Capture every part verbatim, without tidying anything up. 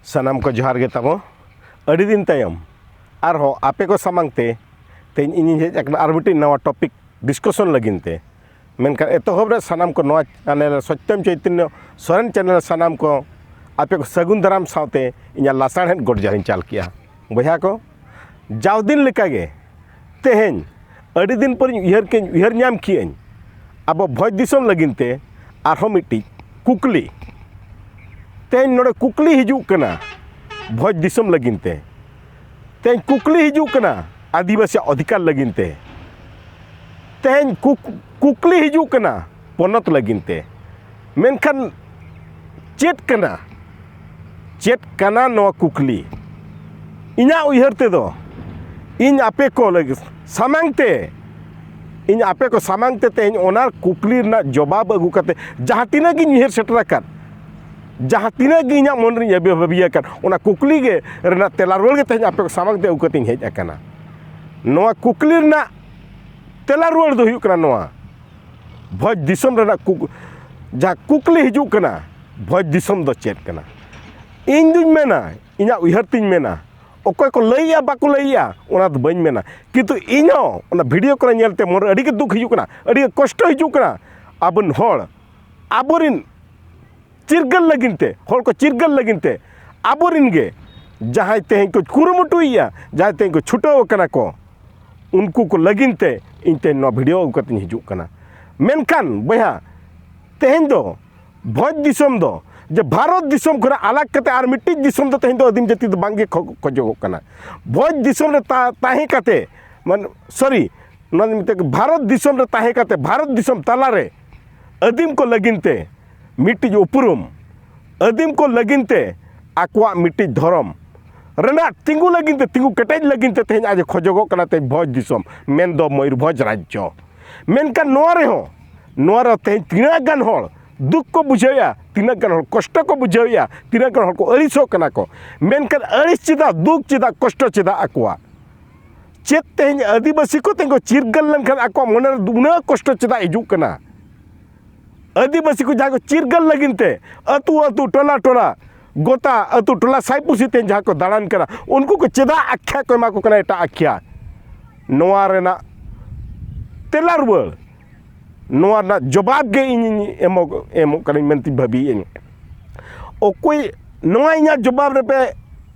ᱥᱟᱱᱟᱢ ᱠᱚ ᱡᱚᱦᱟᱨ ᱜᱮ ᱛᱟᱵᱚ᱾ ᱟᱹᱰᱤ ᱫᱤᱱ ᱛᱟᱭᱚᱢ ᱟᱨᱦᱚᱸ ᱟᱯᱮ ᱠᱚ ᱥᱟᱢᱟᱝ ᱛᱮ ᱛᱮᱦᱮᱧ ᱤᱧᱤᱧ ᱦᱮᱡ ᱟᱠᱟᱱᱟ ᱟᱨ ᱢᱤᱫᱴᱤᱡ ᱱᱟᱣᱟ topic discussion ᱞᱟᱹᱜᱤᱫ ᱛᱮ᱾ ᱢᱮᱱᱠᱷᱟᱱ ᱮᱛᱚᱦᱚᱵ ᱨᱮ ᱥᱟᱱᱟᱢ ᱠᱚ ᱱᱚᱣᱟ channel ᱥᱚᱛᱭᱚᱢ ᱪᱳᱭᱛᱚᱱᱭᱚ ᱥᱚᱨᱮᱱ channel ᱥᱟᱱᱟᱢ ᱠᱚ ᱟᱯᱮ ᱠᱚ ᱥᱟᱹᱜᱩᱱ ᱫᱟᱨᱟᱢ ᱥᱟᱶᱛᱮ ᱤᱧᱟᱹᱜ ᱞᱟᱥᱟᱲᱦᱮᱫ ᱜᱚᱰ ᱡᱚᱦᱟᱨᱤᱧ ᱪᱟᱞ ᱠᱮᱜᱼᱟ᱾ ᱵᱚᱭᱦᱟ ᱠᱚ, ᱡᱟᱣ ᱫᱤᱱ ᱞᱮᱠᱟᱜᱮ ᱛᱮᱦᱮᱧ ᱟᱹᱰᱤ ᱫᱤᱱ ᱯᱚᱨᱤᱧ ᱩᱭᱦᱟᱹᱨ ᱠᱮᱫ, ᱩᱭᱦᱟᱹᱨ ᱧᱟᱢ ᱠᱮᱜᱼᱟᱹᱧ ᱟᱵᱚ ᱵᱷᱚᱸᱡᱽ ᱫᱤᱥᱚᱢ ᱞᱟᱹᱜᱤᱫ ᱛᱮ ᱟᱨᱦᱚᱸ ᱢᱤᱫᱴᱤᱡ ᱠᱩᱠᱞᱤ᱾ ᱛᱮᱦᱮᱧ ᱱᱚᱰᱮ ᱠᱩᱠᱞᱤ ᱦᱤᱡᱩᱜ ᱠᱟᱱᱟ ᱵᱷᱚᱸᱡᱽ ᱫᱤᱥᱚᱢ ᱞᱟᱹᱜᱤᱫ ᱛᱮ᱾ ᱛᱮᱦᱮᱧ ᱠᱩᱠᱞᱤ ᱦᱤᱡᱩᱜ ᱠᱟᱱᱟ ᱟᱹᱫᱤᱵᱟᱹᱥᱤᱭᱟᱜ ᱚᱫᱷᱤᱠᱟᱨ ᱞᱟᱹᱜᱤᱫ ᱛᱮ᱾ ᱛᱮᱦᱮᱧ ᱠᱩᱠ-, ᱠᱩᱠᱞᱤ ᱦᱤᱡᱩᱜ ᱠᱟᱱᱟ ᱯᱚᱱᱚᱛ ᱞᱟᱹᱜᱤᱫ ᱛᱮ᱾ ᱢᱮᱱᱠᱷᱟᱱ ᱪᱮᱫ ᱠᱟᱱᱟ, ᱪᱮᱫ ᱠᱟᱱᱟ ᱱᱚᱣᱟ ᱠᱩᱠᱞᱤ? ᱤᱧᱟᱹᱜ ᱩᱭᱦᱟᱹᱨ ᱛᱮᱫᱚ ᱤᱧ ᱟᱯᱮ ᱠᱚ ᱞᱟᱹᱜᱤᱫ ᱥᱟᱢᱟᱝ ᱛᱮ, ᱤᱧ ᱟᱯᱮ ᱠᱚ ᱥᱟᱢᱟᱝ ᱛᱮ ᱛᱮᱦᱮᱧ ᱚᱱᱟ ᱠᱩᱠᱞᱤ ᱨᱮᱱᱟᱜ ᱡᱚᱵᱟᱵ ᱟᱹᱜᱩ ᱠᱟᱛᱮ, ᱡᱟᱦᱟᱸ ᱛᱤᱱᱟᱹᱜ ᱜᱤᱧ ᱩᱭᱦᱟᱹᱨ ᱥᱮᱴᱮᱨ ᱟᱠᱟᱫ, ᱡᱟᱦᱟᱸ ᱛᱤᱱᱟᱹᱜ ᱜᱮ ᱤᱧᱟᱹᱜ ᱢᱚᱱ ᱨᱤᱧ ᱵᱷᱟᱹᱵᱤ ᱟᱠᱟᱫ, ᱚᱱᱟ ᱠᱩᱠᱞᱤ ᱜᱮ ᱨᱮᱱᱟᱜ ᱛᱮᱞᱟ ᱨᱩᱣᱟᱹᱲ ᱜᱮ ᱛᱮᱦᱮᱧ ᱟᱯᱮ ᱠᱚ ᱥᱟᱢᱟᱝ ᱛᱮ ᱟᱹᱜᱩ ᱠᱟᱛᱮᱧ ᱦᱮᱡ ᱟᱠᱟᱱᱟ᱾ ᱱᱚᱣᱟ ᱠᱩᱠᱞᱤ ᱨᱮᱱᱟᱜ ᱛᱮᱞᱟ ᱨᱩᱣᱟᱹᱲ ᱫᱚ ᱦᱩᱭᱩᱜ ᱠᱟᱱᱟ ᱱᱚᱣᱟ, ᱵᱷᱚᱸᱡᱽ ᱫᱤᱥᱚᱢ ᱨᱮᱱᱟᱜ ᱠᱩᱠ-, ᱡᱟᱦᱟᱸ ᱠᱩᱠᱞᱤ ᱦᱤᱡᱩᱜ ᱠᱟᱱᱟ, ᱵᱷᱚᱸᱡᱽ ᱫᱤᱥᱚᱢ ᱫᱚ ᱪᱮᱫ ᱠᱟᱱᱟ? ᱤᱧ ᱫᱩᱧ ᱢᱮᱱᱟ, ᱤᱧᱟᱹᱜ ᱩᱭᱦᱟᱹᱨ ᱛᱤᱧ ᱢᱮᱱᱟ, ᱚᱠᱚᱭ ᱠᱚ ᱞᱟᱹᱭᱮᱜᱼᱟ ᱵᱟᱠᱚ ᱞᱟᱹᱭᱮᱜᱼᱟ ᱚᱱᱟ ᱫᱚ ᱵᱟᱹᱧ ᱢᱮᱱᱟ, ᱠᱤᱱᱛᱩ ᱤᱧᱦᱚᱸ ᱚᱱᱟ video ᱠᱚᱨᱮ ᱧᱮᱞᱛᱮ ᱢᱚᱱᱨᱮ ᱟᱹᱰᱤᱜᱮ ᱫᱩᱠ ᱦᱤᱡᱩᱜ ᱠᱟᱱᱟ, ᱟᱹᱰᱤᱜᱮ ᱠᱚᱥᱴᱚ ᱦᱤᱡᱩᱜ ᱠᱟᱱᱟ᱾ ᱟᱵᱚᱨᱮᱱ ᱦᱚᱲ, ᱟᱵᱚᱨᱮᱱ ᱪᱤᱨᱜᱟᱹᱞ ᱞᱟᱹᱜᱤᱫ ᱛᱮ, ᱦᱚᱲ ᱠᱚ ᱪᱤᱨᱜᱟᱹᱞ ᱞᱟᱹᱜᱤᱫ ᱛᱮ, ᱟᱵᱚᱨᱮᱱ ᱜᱮ ᱡᱟᱦᱟᱸᱭ ᱛᱮᱦᱮᱧ ᱠᱚ ᱠᱩᱨᱩᱢᱩᱴᱩᱭᱮᱜᱼᱟ, ᱡᱟᱦᱟᱸᱭ ᱛᱮᱦᱮᱧ ᱠᱚ ᱪᱷᱩᱴᱟᱹᱣ ᱟᱠᱟᱱᱟ ᱠᱚ, ᱩᱱᱠᱩ ᱠᱚ ᱞᱟᱹᱜᱤᱫ ᱛᱮ ᱤᱧ ᱛᱮᱦᱮᱧ ᱱᱚᱣᱟ video ᱟᱹᱜᱩ ᱠᱟᱛᱮᱧ ᱦᱤᱡᱩᱜ ᱠᱟᱱᱟ᱾ ᱢᱮᱱᱠᱷᱟᱱ ᱵᱚᱭᱦᱟ, ᱛᱮᱦᱮᱧ ᱫᱚ ᱵᱷᱚᱸᱡᱽ ᱫᱤᱥᱚᱢ ᱫᱚ ᱡᱮ ᱵᱷᱟᱨᱚᱛ ᱫᱤᱥᱚᱢ ᱠᱷᱚᱱᱟᱜ ᱟᱞᱟᱜᱽ ᱠᱟᱛᱮ ᱟᱨ ᱢᱤᱫᱴᱤᱡ ᱫᱤᱥᱚᱢ ᱫᱚ ᱛᱮᱦᱮᱧ ᱫᱚ ᱟᱹᱫᱤᱢ ᱡᱟᱹᱛᱤ ᱫᱚ ᱵᱟᱝᱜᱮ ᱠᱷᱚ-, ᱠᱷᱚᱡᱚᱜᱚᱜ ᱠᱟᱱᱟ᱾ ᱵᱷᱚᱸᱡᱽ ᱫᱤᱥᱚᱢ ᱨᱮ ᱛᱟ-, ᱛᱟᱦᱮᱸ ᱠᱟᱛᱮ, ᱢᱟᱱᱮ, sorry, ᱱᱚᱣᱟ ᱫᱚ ᱢᱤᱫᱴᱮᱱ ᱵᱷᱟᱨᱚᱛ ᱫᱤᱥᱚᱢ ᱨᱮ ᱛᱟᱦᱮᱸ ᱠᱟᱛᱮ ᱵᱷᱟᱨᱚᱛ ᱫᱤᱥᱚᱢ ᱛᱟᱞᱟᱨᱮ ᱟᱹᱫᱤᱢ ᱠᱚ ᱞᱟᱹᱜᱤᱫ ᱛᱮ ᱢᱤᱫᱴᱤᱡ ᱩᱯᱨᱩᱢ, ᱟᱹᱫᱤᱢ ᱠᱚ ᱞᱟᱹᱜᱤᱫ ᱛᱮ ᱟᱠᱚᱣᱟᱜ ᱢᱤᱫᱴᱤᱡ ᱫᱷᱚᱨᱚᱢ ᱨᱮᱱᱟᱜ ᱛᱤᱸᱜᱩ ᱞᱟᱹᱜᱤᱫ ᱛᱮ, ᱛᱤᱸᱜᱩ ᱠᱮᱴᱮᱡ ᱞᱟᱹᱜᱤᱫ ᱛᱮ ᱛᱮᱦᱮᱧ ᱟᱡ ᱮ ᱠᱷᱚᱡᱚᱜᱚᱜ ᱠᱟᱱᱟ ᱛᱮᱦᱮᱧ ᱵᱷᱚᱸᱡᱽ ᱫᱤᱥᱚᱢ, ᱢᱮᱱᱫᱚ ᱢᱚᱭᱩᱨᱵᱷᱚᱸᱡᱽ ᱨᱟᱡᱽᱡᱚ᱾ ᱢᱮᱱᱠᱷᱟᱱ ᱱᱚᱣᱟ ᱨᱮᱦᱚᱸ, ᱱᱚᱣᱟ ᱨᱮ ᱛᱮᱦᱮᱧ ᱛᱤᱱᱟᱹᱜ ᱜᱟᱱ ᱦᱚᱲ ᱫᱩᱠ ᱠᱚ ᱵᱩᱡᱷᱟᱹᱣᱮᱫᱼᱟ, ᱛᱤᱱᱟᱹᱜ ᱜᱟᱱ ᱦᱚᱲ ᱠᱚᱥᱴᱚ ᱠᱚ ᱵᱩᱡᱷᱟᱹᱣᱮᱫᱼᱟ, ᱛᱤᱱᱟᱹᱜ ᱜᱟᱱ ᱦᱚᱲ ᱠᱚ ᱟᱹᱲᱤᱥᱚᱜ ᱠᱟᱱᱟ ᱠᱚ᱾ ᱢᱮᱱᱠᱷᱟᱱ ᱟᱹᱲᱤᱥ ᱪᱮᱫᱟᱜ, ᱫᱩᱠ ᱪᱮᱫᱟᱜ, ᱠᱚᱥᱴᱚ ᱪᱮᱫᱟᱜ ᱟᱠᱚᱣᱟᱜ? ᱪᱮᱫ ᱛᱮᱦᱮᱧ ᱟᱹᱫᱤᱵᱟᱹᱥᱤ ᱠᱚ ᱛᱮᱦᱮᱧ ᱠᱚ ᱪᱤᱨᱜᱟᱹᱞ ᱞᱮᱱᱠᱷᱟᱱ ᱟᱠᱚᱣᱟᱜ ᱢᱚᱱᱮ ᱨᱮ ᱩᱱᱟᱹᱜ ᱠᱚᱥᱴᱚ ᱪᱮᱫᱟᱜ ᱦᱤᱡᱩᱜ ᱠᱟᱱᱟ? ᱟᱹᱫᱤᱵᱟᱹᱥᱤ ᱠᱚ ᱡᱟᱦᱟᱸᱭ ᱠᱚ ᱪᱤᱨᱜᱟᱹᱞ ᱞᱟᱹᱜᱤᱫ ᱛᱮ ᱟᱹᱛᱩ ᱟᱹᱛᱩ, ᱴᱚᱞᱟ ᱴᱚᱞᱟ, ᱜᱚᱴᱟ ᱟᱹᱛᱩ ᱴᱚᱞᱟ ᱥᱟᱭ ᱯᱩᱥᱤ ᱛᱮ ᱡᱟᱦᱟᱸ ᱠᱚ ᱫᱟᱬᱟᱱ ᱠᱟᱱᱟ, ᱩᱱᱠᱩ ᱠᱚ ᱪᱮᱫᱟᱜ ᱟᱠᱷᱭᱟ ᱠᱚ ᱮᱢᱟ ᱠᱚ ᱠᱟᱱᱟ ᱮᱴᱟᱜ ᱟᱠᱷᱭᱟ? ᱱᱚᱣᱟ ᱨᱮᱱᱟᱜ ᱛᱮᱞᱟ ᱨᱩᱣᱟᱹᱲ, ᱱᱚᱣᱟ ᱨᱮᱱᱟᱜ ᱡᱚᱵᱟᱵ ᱜᱮ ᱤᱧᱤᱧ ᱮᱢᱚᱜ, ᱮᱢᱚᱜ ᱠᱟᱹᱱᱟᱹᱧ ᱢᱮᱱᱛᱮᱧ ᱵᱷᱟᱹᱵᱤᱭᱮᱫᱼᱟᱹᱧ᱾ ᱚᱠᱚᱭ ᱱᱚᱣᱟ ᱤᱧᱟᱹᱜ ᱡᱚᱵᱟᱵ ᱨᱮᱯᱮ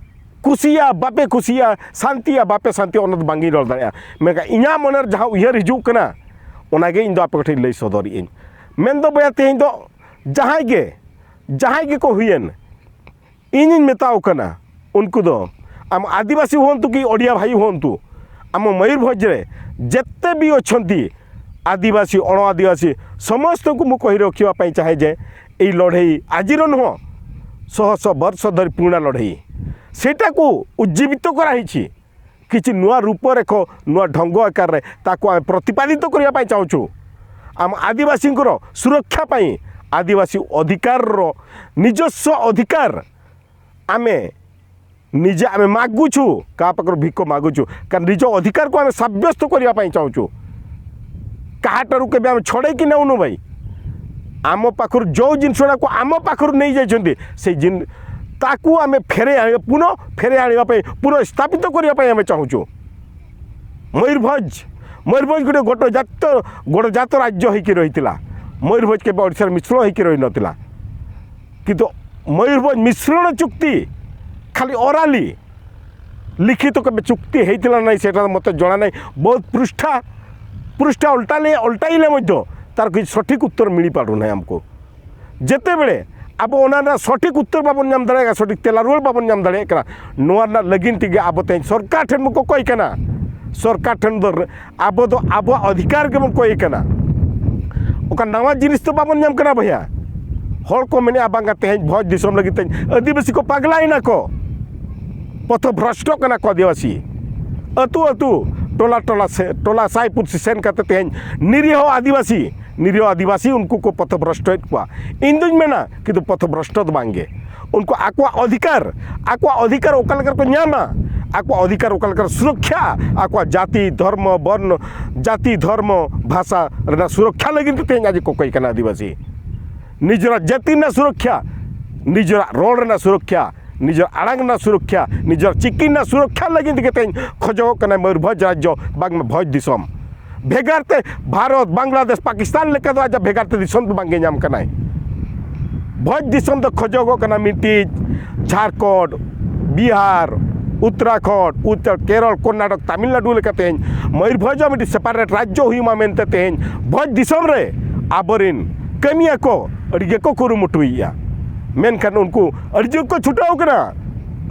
ᱠᱩᱥᱤᱭᱟ, ᱵᱟᱯᱮ ᱠᱩᱥᱤᱭᱟ, ᱥᱟᱱᱛᱤᱭᱟ, ᱵᱟᱯᱮ ᱥᱟᱱᱛᱤᱭᱟ, ᱚᱱᱟ ᱫᱚ ᱵᱟᱝᱤᱧ ᱨᱚᱲ ᱫᱟᱲᱮᱭᱟᱜᱼᱟ᱾ ᱢᱮᱱᱠᱷᱟᱱ ᱤᱧᱟᱹᱜ ᱢᱚᱱᱮᱨ ᱡᱟᱦᱟᱸ ᱩᱭᱦᱟᱹᱨ ᱦᱤᱡᱩᱜ ᱠᱟᱱᱟ, ᱚᱱᱟᱜᱮ ᱤᱧ ᱫᱚ ᱟᱯᱮ ᱠᱚᱴᱷᱮᱱ ᱞᱟᱹᱭ ᱥᱚᱫᱚᱨᱮᱫ ᱟᱹᱧ᱾ ᱢᱮᱱᱫᱚ ᱵᱚᱭᱦᱟ, ᱛᱮᱦᱮᱧ ᱫᱚ ᱡᱟᱦᱟᱸᱭ ᱜᱮ, ᱡᱟᱦᱟᱸᱭ ᱜᱮᱠᱚ ᱦᱩᱭᱮᱱ, ᱤᱧᱤᱧ ᱢᱮᱛᱟᱣ ᱠᱟᱱᱟ, ᱩᱱᱠᱩ ᱫᱚ ᱟᱢ ᱟᱹᱫᱤᱵᱟᱹᱥᱤ ᱦᱩᱭᱮᱱ ᱛᱩ ᱠᱤ ᱳᱰᱤᱭᱟ ᱵᱷᱟᱭ ᱦᱩᱭᱮᱱ ᱛᱩ, ᱟᱢ ᱢᱚᱭᱩᱨᱵᱷᱚᱸᱡᱽ ᱨᱮ ᱡᱮᱛᱮ ᱵᱤ ᱚᱪᱷᱚᱱᱛᱤ, ᱟᱹᱫᱤᱵᱟᱹᱥᱤ, ᱚᱬᱚ ᱟᱹᱫᱤᱵᱟᱹᱥᱤ, ସମସ୍ତଙ୍କୁ ମୁଁ କହି ରଖିବା ପାଇଁ ଚାହେଁ ଯେ ଏଇ ଲଢ଼େଇ ଆଜିର ନୁହଁ, ଶହ ଶହ ବର୍ଷ ଧରି ପୁରୁଣା ଲଢ଼େଇ। ସେଇଟାକୁ ଉଜ୍ଜୀବିତ କରାହେଇଛି। କିଛି ନୂଆ ରୂପରେଖ, ନୂଆ ଢଙ୍ଗ ଆକାରରେ ତାକୁ ଆମେ ପ୍ରତିପାଦିତ କରିବା ପାଇଁ ଚାହୁଁଛୁ। ଆମ ଆଦିବାସୀଙ୍କର ସୁରକ୍ଷା ପାଇଁ, ଆଦିବାସୀ ଅଧିକାରର, ନିଜସ୍ୱ ଅଧିକାର ଆମେ ନିଜେ ଆମେ ମାଗୁଛୁ, କାହା ପାଖରୁ ଭିକ ମାଗୁଛୁ, କାରଣ ନିଜ ଅଧିକାରକୁ ଆମେ ସାବ୍ୟସ୍ତ କରିବା ପାଇଁ ଚାହୁଁଛୁ। କାହାଠାରୁ କେବେ ଆମେ ଛଡ଼େଇକି ନେଉନୁ ଭାଇ। ଆମ ପାଖରୁ ଯେଉଁ ଜିନିଷଟାକୁ ଆମ ପାଖରୁ ନେଇଯାଇଛନ୍ତି, ସେଇ ଜିନ-, ତାକୁ ଆମେ ଫେରେଇ ଆଣିବା, ପୁନଃ ଫେରେଇ ଆଣିବା ପାଇଁ, ପୁନଃ ସ୍ଥାପିତ କରିବା ପାଇଁ ଆମେ ଚାହୁଁଛୁ। ମୟୂରଭଞ୍ଜ, ମୟୂରଭଞ୍ଜ ଗୋଟେ, ଗୋଟେ ଜାତ, ଗୋଟେ ଜାତ ରାଜ୍ୟ ହେଇକି ରହିଥିଲା। ମୟୂରଭଞ୍ଜ କେବେ ଓଡ଼ିଶାର ମିଶ୍ରଣ ହେଇକି ରହିନଥିଲା। କିନ୍ତୁ ମୟୂରଭଞ୍ଜ ମିଶ୍ରଣ ଚୁକ୍ତି ଖାଲି ଅରାଲି, ଲିଖିତ କେବେ ଚୁକ୍ତି ହେଇଥିଲା ନାହିଁ, ସେଇଟା ମୋତେ ଜଣା ନାହିଁ। ବହୁତ ପୃଷ୍ଠା, ପୃଷ୍ଠା ଓଲଟାଲେ, ଓଲଟାଇଲେ ମଧ୍ୟ ତାର କିଛି ସଠିକ୍ ଉତ୍ତର ମିଳିପାରୁନାହିଁ ଆମକୁ। ᱡᱮᱛᱮᱵᱮᱲᱮ ᱟᱵᱚ ᱚᱱᱟ ᱨᱮᱱᱟᱜ ᱥᱚᱴᱷᱤᱠ ᱩᱛᱛᱚᱨ ᱵᱟᱵᱚᱱ ᱧᱟᱢ ᱫᱟᱲᱮᱭᱟᱜ ᱠᱟᱱᱟ, ᱥᱚᱴᱷᱤᱠ ᱛᱮᱞᱟ ᱨᱩᱣᱟᱹᱲ ᱵᱟᱵᱚᱱ ᱧᱟᱢ ᱫᱟᱲᱮᱭᱟᱜ ᱠᱟᱱᱟ, ᱱᱚᱣᱟ ᱨᱮᱱᱟᱜ ᱞᱟᱹᱜᱤᱫ ᱛᱮᱜᱮ ᱟᱵᱚ ᱛᱮᱦᱮᱧ ᱥᱚᱨᱠᱟᱨ ᱴᱷᱮᱱ ᱵᱚ ᱠᱚᱠᱚᱭ ᱠᱟᱱᱟ᱾ ᱥᱚᱨᱠᱟᱨ ᱴᱷᱮᱱ ᱫᱚ ᱟᱵᱚ ᱫᱚ ᱟᱵᱚᱣᱟᱜ ᱚᱫᱷᱤᱠᱟᱨ ᱜᱮᱵᱚᱱ ᱠᱚᱭ ᱠᱟᱱᱟ᱾ ᱚᱠᱟ ᱱᱟᱣᱟ ᱡᱤᱱᱤᱥ ᱫᱚ ᱵᱟᱵᱚᱱ ᱧᱟᱢ ᱠᱟᱱᱟ ᱵᱚᱭᱦᱟ᱾ ᱦᱚᱲ ᱠᱚ ᱢᱮᱱᱮᱫᱼᱟ, ᱵᱟᱝᱟ, ᱛᱮᱦᱮᱧ ᱵᱷᱚᱸᱡᱽ ᱫᱤᱥᱚᱢ ᱞᱟᱹᱜᱤᱫ ᱛᱮᱦᱮᱧ ᱟᱹᱫᱤᱵᱟᱹᱥᱤ ᱠᱚ ᱯᱟᱜᱽᱞᱟᱭᱮᱱᱟ ᱠᱚ, ᱯᱚᱛᱷᱚ ᱵᱷᱨᱚᱥᱴᱚ ᱠᱟᱱᱟ ᱠᱚ ᱟᱹᱫᱤᱵᱟᱹᱥᱤ᱾ ᱟᱹᱛᱩ ᱟᱹᱛᱩ, ᱴᱚᱞᱟ ᱴᱚᱞᱟ ᱥᱮ, ᱴᱚᱞᱟ ᱥᱟᱭ ᱯᱩᱲᱥᱤ ᱥᱮᱱ ᱠᱟᱛᱮ ᱛᱮᱦᱮᱧ ᱱᱤᱨᱤᱦᱚ ᱟᱹᱫᱤᱵᱟᱹᱥᱤ, ᱱᱤᱨᱤᱦᱚ ᱟᱹᱫᱤᱵᱟᱹᱥᱤ ᱩᱱᱠᱩ ᱠᱚ ᱯᱚᱛᱷᱚ ᱵᱷᱨᱚᱥᱴᱚᱭᱮᱫ ᱠᱚᱣᱟ᱾ ᱤᱧ ᱫᱩᱧ ᱢᱮᱱᱟ, ᱠᱤᱱᱛᱩ ᱯᱚᱛᱷᱚ ᱵᱷᱨᱚᱥᱴᱚ ᱫᱚ ᱵᱟᱝᱜᱮ᱾ ᱩᱱᱠᱩ ᱟᱠᱚᱣᱟᱜ ᱚᱫᱷᱤᱠᱟᱨ, ᱟᱠᱚᱣᱟᱜ ᱚᱫᱷᱤᱠᱟᱨ ᱚᱠᱟ ᱞᱮᱠᱟ ᱨᱮᱠᱚ ᱧᱟᱢᱟ, ᱟᱠᱚᱣᱟᱜ ᱚᱫᱷᱤᱠᱟᱨ ᱚᱠᱟ ᱞᱮᱠᱟ ᱨᱮ ᱥᱩᱨᱚᱠᱷᱟ, ᱟᱠᱚᱣᱟᱜ ᱡᱟᱹᱛᱤ, ᱫᱷᱚᱨᱢᱚ, ᱵᱚᱨᱱᱚ, ᱡᱟᱹᱛᱤ, ᱫᱷᱚᱨᱢᱚ, ᱵᱷᱟᱥᱟ ᱨᱮᱱᱟᱜ ᱥᱩᱨᱚᱠᱷᱟ ᱞᱟᱹᱜᱤᱫ ᱛᱮ ᱛᱮᱦᱮᱧ ᱟᱡ ᱠᱚ ᱠᱚᱭ ᱠᱟᱱᱟ ᱟᱹᱫᱤᱵᱟᱹᱥᱤ᱾ ᱱᱤᱡᱮᱨᱟᱜ ᱡᱟᱹᱛᱤ ᱨᱮᱱᱟᱜ ᱥᱩᱨᱚᱠᱷᱟ, ᱱᱤᱡᱮᱨᱟᱜ ᱨᱚᱲ ᱨᱮᱱᱟᱜ ᱥᱩᱨᱚᱠᱠᱷᱟ, ᱱᱤᱡᱮᱨ ᱟᱲᱟᱝ ᱨᱮᱱᱟᱜ ᱥᱩᱨᱚᱠᱠᱷᱟ, ᱱᱤᱡᱮᱨ ᱪᱤᱠᱤ ᱨᱮᱱᱟᱜ ᱥᱩᱨᱚᱠᱠᱷᱟ ᱞᱟᱹᱜᱤᱫ ᱛᱮᱜᱮ ᱛᱮᱦᱮᱧ ᱠᱷᱚᱡᱚᱜᱚᱜ ᱠᱟᱱᱟᱭ ᱢᱚᱭᱩᱨᱵᱷᱚᱸᱡᱽ ᱨᱟᱡᱽᱡᱚ, ᱵᱟᱝᱢᱟ ᱵᱷᱚᱸᱡᱽ ᱫᱤᱥᱚᱢ᱾ ᱵᱷᱮᱜᱟᱨ ᱛᱮ ᱵᱷᱟᱨᱚᱛ, ᱵᱟᱝᱞᱟᱫᱮᱥ, ᱯᱟᱠᱤᱥᱛᱟᱱ ᱞᱮᱠᱟ ᱫᱚ ᱟᱡᱟᱜ ᱵᱷᱮᱜᱟᱨ ᱛᱮ ᱫᱤᱥᱚᱢ ᱫᱚ ᱵᱟᱝᱜᱮ ᱧᱟᱢ ᱠᱟᱱᱟᱭ᱾ ᱵᱷᱚᱸᱡᱽ ᱫᱤᱥᱚᱢ ᱫᱚ ᱠᱷᱚᱡᱚᱜᱚᱜ ᱠᱟᱱᱟ ᱢᱤᱫᱴᱤᱡ ᱡᱷᱟᱲᱠᱷᱚᱸᱰ, ᱵᱤᱦᱟᱨ, ᱩᱛᱛᱚᱨᱟᱠᱷᱚᱸᱰ, ᱩᱛᱛᱚᱨ ᱠᱮᱨᱚᱞ, ᱠᱚᱨᱱᱟᱴᱚᱠ, ᱛᱟᱢᱤᱞᱱᱟᱰᱩ ᱞᱮᱠᱟ ᱛᱮᱦᱮᱧ ᱢᱚᱭᱩᱨᱵᱷᱚᱸᱡᱽ ᱦᱚᱸ ᱢᱤᱫᱴᱤᱡ ᱥᱮᱯᱟᱨᱮᱴ ᱨᱟᱡᱽᱡᱚ ᱦᱩᱭᱩᱜ ᱢᱟ ᱢᱮᱱᱛᱮ ᱛᱮᱦᱮᱧ ᱵᱷᱚᱸᱡᱽ ᱫᱤᱥᱚᱢ ᱨᱮ ᱟᱵᱚᱨᱤᱱ ᱠᱟᱹᱢᱤᱭᱟᱹ ᱠᱚ ᱟᱹᱰᱤ ᱜᱮᱠᱚ ᱠᱩᱨᱩᱢᱩᱴᱩᱭᱮᱫᱼᱟ᱾ ᱢᱮᱱᱠᱷᱟᱱ ᱩᱱᱠᱩ ᱟᱹᱰᱤ ᱡᱳᱨ ᱠᱚ ᱪᱷᱩᱴᱟᱹᱣ ᱠᱟᱱᱟ᱾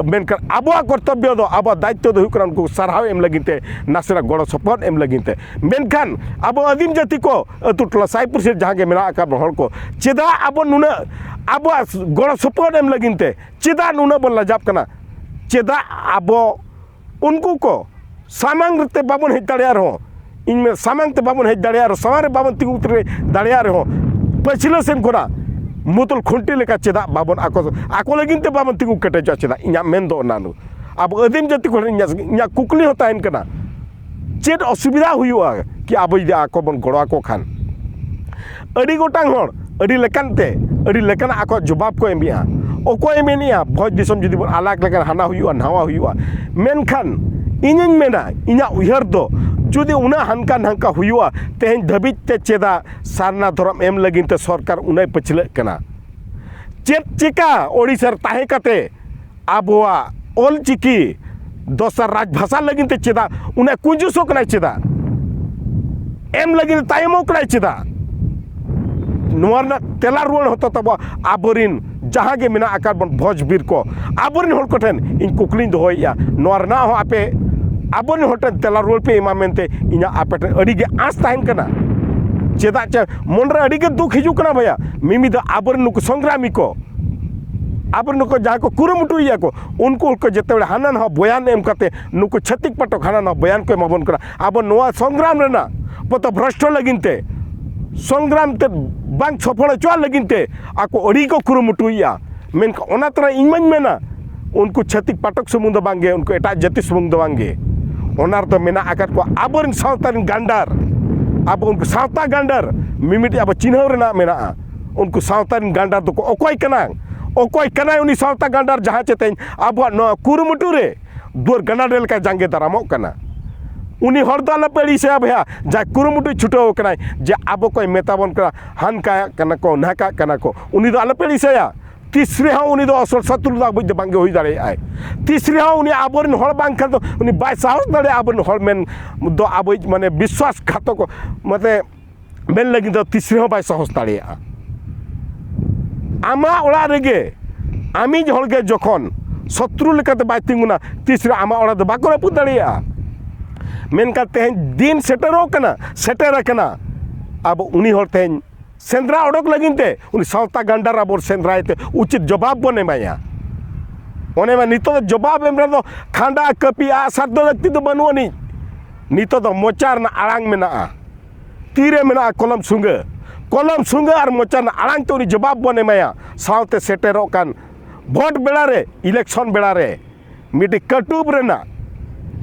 ᱢᱮᱱᱠᱷᱟᱱ ᱟᱵᱚᱣᱟᱜ ᱠᱚᱨᱛᱚᱵᱵᱚ ᱫᱚ, ᱟᱵᱚᱣᱟᱜ ᱫᱟᱭᱤᱛᱛᱚ ᱫᱚ ᱦᱩᱭᱩᱜ ᱠᱟᱱᱟ ᱩᱱᱠᱩ ᱥᱟᱨᱦᱟᱣ ᱮᱢ ᱞᱟᱹᱜᱤᱫ ᱛᱮ, ᱱᱟᱥᱮᱱᱟᱜ ᱜᱚᱲᱚ ᱥᱚᱯᱚᱦᱚᱫ ᱮᱢ ᱞᱟᱹᱜᱤᱫ ᱛᱮ᱾ ᱢᱮᱱᱠᱷᱟᱱ ᱟᱵᱚ ᱟᱹᱫᱤᱢ ᱡᱟᱹᱛᱤ ᱠᱚ, ᱟᱹᱛᱩ ᱴᱚᱞᱟ ᱥᱟᱭ ᱯᱩᱲᱥᱤ ᱡᱟᱦᱟᱸ ᱜᱮ ᱢᱮᱱᱟᱜ ᱟᱠᱟᱫ ᱵᱚᱱ ᱦᱚᱲ ᱠᱚ, ᱪᱮᱫᱟᱜ ᱟᱵᱚ ᱱᱩᱱᱟᱹᱜ ᱟᱵᱚᱣᱟᱜ ᱜᱚᱲᱚ ᱥᱚᱯᱚᱦᱚᱫ ᱮᱢ ᱞᱟᱹᱜᱤᱫ ᱛᱮ ᱪᱮᱫᱟᱜ ᱱᱩᱱᱟᱹᱜ ᱵᱚᱱ ᱞᱟᱡᱟᱜ ᱠᱟᱱᱟ? ᱪᱮᱫᱟᱜ ᱟᱵᱚ ᱩᱱᱠᱩ ᱠᱚ ᱥᱟᱢᱟᱝ ᱨᱮ ᱛᱮ ᱵᱟᱵᱚᱱ ᱦᱮᱡ ᱫᱟᱲᱮᱭᱟᱜ ᱨᱮᱦᱚᱸ, ᱤᱧ ᱢᱮᱱ ᱥᱟᱢᱟᱝ ᱛᱮ ᱵᱟᱵᱚᱱ ᱦᱮᱡ ᱫᱟᱲᱮᱭᱟᱜ ᱨᱮᱦᱚᱸ, ᱥᱟᱢᱟᱝ ᱨᱮ ᱵᱟᱵᱚᱱ ᱛᱤᱸᱜᱩ ᱩᱛᱟᱹᱨ ᱫᱟᱲᱮᱭᱟᱜ ᱨᱮᱦᱚᱸ, ᱯᱟᱹᱪᱷᱞᱟᱹ ᱥᱮᱱ ᱠᱷᱚᱱᱟᱜ ᱢᱩᱛᱚᱞ ᱠᱷᱩᱱᱴᱤ ᱞᱮᱠᱟ ᱪᱮᱫᱟᱜ ᱵᱟᱵᱚᱱ ᱟᱠᱚ, ᱟᱠᱚ ᱞᱟᱹᱜᱤᱫ ᱛᱮ ᱵᱟᱵᱚᱱ ᱛᱤᱸᱜᱩ ᱠᱮᱴᱮᱡᱚᱜᱼᱟ? ᱪᱮᱫᱟᱜ? ᱤᱧᱟᱹᱜ ᱢᱮᱱ ᱫᱚ ᱚᱱᱟ ᱱᱩ᱾ ᱟᱵᱚ ᱟᱹᱫᱤᱢ ᱡᱟᱹᱛᱤ ᱠᱚ ᱴᱷᱮᱱ ᱤᱧᱟᱹᱜ, ᱤᱧᱟᱹᱜ ᱠᱩᱠᱞᱤ ᱦᱚᱸ ᱛᱟᱦᱮᱱ ᱠᱟᱱᱟ, ᱪᱮᱫ ᱚᱥᱩᱵᱤᱫᱷᱟ ᱦᱩᱭᱩᱜᱼᱟ ᱠᱤ ᱟᱵᱚ ᱡᱩᱫᱤ ᱟᱠᱚ ᱵᱚᱱ ᱜᱚᱲᱚ ᱟᱠᱚ ᱠᱷᱟᱱ? ᱟᱹᱰᱤ ᱜᱚᱴᱟᱝ ᱦᱚᱲ ᱟᱹᱰᱤ ᱞᱮᱠᱟᱱ ᱛᱮ, ᱟᱹᱰᱤ ᱞᱮᱠᱟᱱᱟᱜ ᱟᱠᱚᱣᱟᱜ ᱡᱚᱵᱟᱵ ᱠᱚ ᱮᱢᱮᱜᱼᱟ᱾ ᱚᱠᱚᱭᱮ ᱢᱮᱱᱮᱜᱼᱟ ᱵᱷᱚᱸᱡᱽ ᱫᱤᱥᱚᱢ ᱡᱩᱫᱤ ᱵᱚᱱ ᱟᱞᱟᱜᱽ ᱞᱮᱠᱷᱟᱱ ᱦᱟᱱᱟ ᱦᱩᱭᱩᱜᱼᱟ, ᱱᱟᱣᱟ ᱦᱩᱭᱩᱜᱼᱟ᱾ ᱢᱮᱱᱠᱷᱟᱱ ᱤᱧᱤᱧ ᱢᱮᱱᱟ, ᱤᱧᱟᱹᱜ ᱩᱭᱦᱟᱹᱨ ᱫᱚ, ᱡᱩᱫᱤ ᱩᱱᱟᱹᱜ ᱦᱟᱱᱠᱟ ᱱᱟᱝᱠᱟ ᱦᱩᱭᱩᱜᱼᱟ, ᱛᱮᱦᱮᱧ ᱫᱷᱟᱹᱵᱤᱡ ᱛᱮ ᱪᱮᱫᱟᱜ ᱥᱟᱨᱱᱟ ᱫᱷᱚᱨᱚᱢ ᱮᱢ ᱞᱟᱹᱜᱤᱫ ᱛᱮ ᱥᱚᱨᱠᱟᱨ ᱩᱱᱟᱹᱜ ᱯᱟᱹᱪᱷᱞᱟᱹᱜ ᱠᱟᱱᱟ? ᱪᱮᱫ ᱪᱮᱠᱟ ᱳᱰᱤᱥᱟ ᱨᱮ ᱛᱟᱦᱮᱸ ᱠᱟᱛᱮ ᱟᱵᱚᱣᱟᱜ ᱚᱞ ᱪᱤᱠᱤ ᱫᱚᱥᱟᱨ ᱨᱟᱡᱽ ᱵᱷᱟᱥᱟ ᱞᱟᱹᱜᱤᱫ ᱛᱮ ᱪᱮᱫᱟᱜ ᱩᱱᱟᱹᱜ ᱠᱩᱸᱡᱩᱥᱚᱜ ᱠᱟᱱᱟᱭ? ᱪᱮᱫᱟᱜ ᱮᱢ ᱞᱟᱹᱜᱤᱫ ᱛᱟᱭᱚᱢᱚᱜ ᱠᱟᱱᱟᱭ? ᱪᱮᱫᱟᱜ? ᱱᱚᱣᱟ ᱨᱮᱱᱟᱜ ᱛᱮᱞᱟ ᱨᱩᱣᱟᱹᱲ ᱦᱚᱛᱚ ᱛᱟᱵᱚ ᱟᱵᱚᱨᱤᱱ ᱡᱟᱦᱟᱸ ᱜᱮ ᱢᱮᱱᱟᱜ ᱟᱠᱟᱫ ᱵᱚᱱ ᱵᱷᱚᱸᱡᱽ ᱵᱤᱨ ᱠᱚ, ᱟᱵᱚᱨᱤᱱ ᱦᱚᱲ ᱠᱚᱴᱷᱮᱱ ᱤᱧ ᱠᱩᱠᱞᱤᱧ ᱫᱚᱦᱚᱭᱮᱫᱼᱟ᱾ ᱱᱚᱣᱟ ᱨᱮᱱᱟᱜ ᱦᱚᱸ ᱟᱯᱮ ᱟᱵᱚᱨᱤᱱ ᱦᱚᱲ ᱴᱷᱮᱱ ᱛᱮᱞᱟ ᱨᱩᱣᱟᱹᱲ ᱯᱮ ᱮᱢᱟ ᱢᱮᱱᱛᱮ ᱤᱧᱟᱹᱜ ᱟᱯᱮ ᱴᱷᱮᱱ ᱟᱹᱰᱤ ᱜᱮ ᱟᱸᱥ ᱛᱟᱦᱮᱱ ᱠᱟᱱᱟ᱾ ᱪᱮᱫᱟᱜ ᱪᱮ ᱢᱚᱱᱨᱮ ᱟᱹᱰᱤ ᱜᱮ ᱫᱩᱠ ᱦᱤᱡᱩᱜ ᱠᱟᱱᱟ ᱵᱷᱟᱭᱟ, ᱢᱤᱢᱤᱫ ᱫᱚ ᱟᱵᱚᱨᱤᱱ ᱱᱩᱠᱩ ᱥᱚᱝᱜᱨᱟᱢᱤ ᱠᱚ, ᱟᱵᱚᱨᱤᱱ ᱱᱩᱠᱩ ᱡᱟᱦᱟᱸᱭ ᱠᱚ ᱠᱩᱨᱩᱢᱩᱴᱩᱭᱮᱫᱼᱟ ᱠᱚ, ᱩᱱᱠᱩ ᱦᱚᱲ ᱠᱚ ᱡᱮᱛᱮ ᱦᱚᱲ ᱦᱟᱱᱟ ᱱᱟᱣᱟ ᱵᱚᱭᱟᱱ ᱮᱢ ᱠᱟᱛᱮ ᱱᱩᱠᱩ ᱪᱷᱟᱹᱛᱤᱠ ᱯᱟᱴᱚᱠ ᱦᱟᱱᱟ ᱱᱟᱣᱟ ᱵᱚᱭᱟᱱ ᱠᱚ ᱮᱢᱟ ᱵᱚᱱ ᱠᱟᱱᱟ᱾ ᱟᱵᱚ ᱱᱚᱣᱟ ᱥᱚᱝᱜᱨᱟᱢ ᱨᱮᱱᱟᱜ ᱯᱚᱛᱷᱚ ᱵᱷᱨᱚᱥᱴᱚ ᱞᱟᱹᱜᱤᱫ ᱛᱮ, ᱥᱚᱝᱜᱨᱟᱢ ᱛᱮ ᱵᱟᱝ ᱥᱚᱯᱷᱚᱞ ᱦᱚᱪᱚᱣᱟᱜ ᱞᱟᱹᱜᱤᱫ ᱛᱮ ᱟᱠᱚ ᱟᱹᱰᱤ ᱠᱚ ᱠᱩᱨᱩᱢᱩᱴᱩᱭᱮᱫᱼᱟ᱾ ᱢᱮᱱᱠᱷᱟᱱ ᱚᱱᱟ ᱛᱚᱨᱟ ᱤᱧ ᱢᱟᱧ ᱢᱮᱱᱟ, ᱩᱱᱠᱩ ᱪᱷᱟᱹᱛᱤᱠ ᱯᱟᱴᱚᱠ ᱥᱩᱢᱩᱝ ᱫᱚ ᱵᱟᱝᱜᱮ, ᱩᱱᱠᱩ ᱮᱴᱟᱜ ᱡᱟᱹᱛᱤ ᱥᱩᱢᱩᱝ ᱫᱚ ᱵᱟᱝᱜᱮ, ᱚᱱᱟ ᱨᱮᱫᱚ ᱢᱮᱱᱟᱜ ᱟᱠᱟᱫ ᱠᱚᱣᱟ ᱟᱵᱚᱨᱮᱱ ᱥᱟᱶᱛᱟ ᱨᱮᱱ ᱜᱟᱱᱰᱟᱨ᱾ ᱟᱵᱚ ᱩᱱᱠᱩ ᱥᱟᱶᱛᱟ ᱜᱟᱱᱰᱟᱨ ᱢᱤᱢᱤᱫᱴᱤᱡ ᱟᱵᱚ ᱪᱤᱱᱦᱟᱹᱣ ᱨᱮᱱᱟᱜ ᱢᱮᱱᱟᱜᱼᱟ᱾ ᱩᱱᱠᱩ ᱥᱟᱶᱛᱟ ᱨᱮᱱ ᱜᱟᱱᱰᱟᱨ ᱫᱚᱠᱚ ᱚᱠᱚᱭ ᱠᱟᱱᱟ? ᱚᱠᱚᱭ ᱠᱟᱱᱟᱭ ᱩᱱᱤ ᱥᱟᱶᱛᱟ ᱜᱟᱱᱰᱟᱨ, ᱡᱟᱦᱟᱸ ᱪᱮ ᱛᱮᱦᱮᱧ ᱟᱵᱚᱣᱟᱜ ᱱᱚᱣᱟ ᱠᱩᱨᱩᱢᱩᱴᱩ ᱨᱮ ᱫᱩᱣᱟᱹᱨ ᱜᱟᱱᱟᱰᱮ ᱞᱮᱠᱟ ᱡᱟᱸᱜᱮ ᱫᱟᱨᱟᱢᱚᱜ ᱠᱟᱱᱟ? ᱩᱱᱤ ᱦᱚᱲ ᱫᱚ ᱟᱞᱚᱯᱮ ᱟᱹᱲᱤᱥᱮᱭᱟ ᱵᱚᱭᱦᱟ, ᱡᱟᱦᱟᱸᱭ ᱠᱩᱨᱩᱢᱩᱴᱩᱭ ᱪᱷᱩᱴᱟᱹᱣ ᱟᱠᱟᱱᱟᱭ, ᱡᱮ ᱟᱵᱚ ᱠᱚᱭ ᱢᱮᱛᱟ ᱵᱚᱱ ᱠᱟᱱᱟ, ᱦᱟᱱᱠᱟᱭᱟᱜ ᱠᱟᱱᱟ ᱠᱚ, ᱱᱟᱦᱠᱟᱜ ᱠᱟᱱᱟ ᱠᱚ, ᱩᱱᱤ ᱫᱚ ᱟᱞᱚᱯᱮ ᱟᱹᱲᱤᱥᱮᱭᱟ᱾ ᱛᱤᱥ ᱨᱮᱦᱚᱸ ᱩᱱᱤ ᱫᱚ ᱟᱥᱚᱞ ᱥᱚᱛᱨᱩ ᱫᱚ ᱟᱵᱚᱭᱤᱡ ᱫᱚ ᱵᱟᱝᱜᱮ ᱦᱩᱭ ᱫᱟᱲᱮᱭᱟᱜᱼᱟᱭ᱾ ᱛᱤᱥ ᱨᱮᱦᱚᱸ ᱩᱱᱤ ᱟᱵᱚᱨᱮᱱ ᱦᱚᱲ ᱵᱟᱝ ᱠᱷᱟᱱ ᱫᱚ ᱩᱱᱤ ᱵᱟᱭ ᱥᱟᱦᱚᱥ ᱫᱟᱲᱮᱭᱟᱜᱼᱟ ᱟᱵᱚᱨᱮᱱ ᱦᱚᱲ ᱢᱮᱱ ᱫᱚ, ᱟᱵᱚᱭᱤᱡ ᱢᱟᱱᱮ ᱵᱤᱥᱣᱟᱥ ᱜᱷᱟᱛᱚᱠ ᱢᱟᱱᱮ ᱢᱮᱱ ᱞᱟᱹᱜᱤᱫ ᱫᱚ ᱛᱤᱥ ᱨᱮᱦᱚᱸ ᱵᱟᱭ ᱥᱟᱦᱚᱥ ᱫᱟᱲᱮᱭᱟᱜᱼᱟ᱾ ᱟᱢᱟᱜ ᱚᱲᱟᱜ ᱨᱮᱜᱮ ᱟᱢᱤᱡ ᱦᱚᱲᱜᱮ ᱡᱚᱠᱷᱚᱱ ᱥᱚᱛᱨᱩ ᱞᱮᱠᱟᱛᱮ ᱵᱟᱭ ᱛᱤᱸᱜᱩᱱᱟ, ᱛᱤᱥ ᱨᱮ ᱟᱢᱟᱜ ᱚᱲᱟᱜ ᱫᱚ ᱵᱟᱠᱚ ᱨᱟᱹᱯᱩᱫ ᱫᱟᱲᱮᱭᱟᱜᱼᱟ᱾ ᱢᱮᱱᱠᱷᱟᱱ ᱛᱮᱦᱮᱧ ᱫᱤᱱ ᱥᱮᱴᱮᱨᱚᱜ ᱠᱟᱱᱟ, ᱥᱮᱴᱮᱨ ᱟᱠᱟᱱᱟ, ᱟᱵᱚ ᱩᱱᱤ ᱦᱚᱲ ᱛᱮᱦᱮᱧ ᱥᱮᱸᱫᱽᱨᱟ ᱚᱰᱚᱠ ᱞᱟᱹᱜᱤᱫ ᱛᱮ ᱩᱱᱤ ᱥᱟᱶᱛᱟ ᱜᱟᱱᱰᱟᱨ ᱟᱵᱚ ᱥᱮᱸᱫᱽᱨᱟᱭ ᱛᱮ ᱩᱪᱤᱛ ᱡᱚᱵᱟᱵ ᱵᱚᱱ ᱮᱢᱟᱭᱟ᱾ ᱚᱱᱮ ᱢᱟ ᱱᱤᱛᱚᱜ ᱫᱚ ᱡᱚᱵᱟᱵ ᱮᱢ ᱨᱮᱫᱚ ᱠᱷᱟᱸᱰᱟ, ᱠᱟᱹᱯᱤ, ᱟᱜᱼᱥᱟᱨ ᱫᱚ ᱞᱟᱹᱠᱛᱤ ᱫᱚ ᱵᱟᱹᱱᱩᱜ ᱟᱹᱱᱤᱡ᱾ ᱱᱤᱛᱚᱜ ᱫᱚ ᱢᱚᱪᱟ ᱨᱮᱱᱟᱜ ᱟᱲᱟᱝ ᱢᱮᱱᱟᱜᱼᱟ, ᱛᱤᱨᱮ ᱢᱮᱱᱟᱜᱼᱟ ᱠᱚᱞᱚᱢ ᱥᱩᱸᱜᱟᱹ᱾ ᱠᱚᱞᱚᱢ ᱥᱩᱸᱜᱟᱹ ᱟᱨ ᱢᱚᱪᱟ ᱨᱮᱱᱟᱜ ᱟᱲᱟᱝ ᱛᱮ ᱩᱱᱤ ᱡᱚᱵᱟᱵ ᱵᱚᱱ ᱮᱢᱟᱭᱟ᱾ ᱥᱟᱶᱛᱮ ᱥᱮᱴᱮᱨᱚᱜ ᱠᱟᱱ ᱵᱷᱳᱴ ᱵᱮᱲᱟ ᱨᱮ, ᱤᱞᱮᱠᱥᱚᱱ ᱵᱮᱲᱟ ᱨᱮ ᱢᱤᱫᱴᱤᱡ ᱠᱟᱹᱴᱩᱵ ᱨᱮᱱᱟᱜ,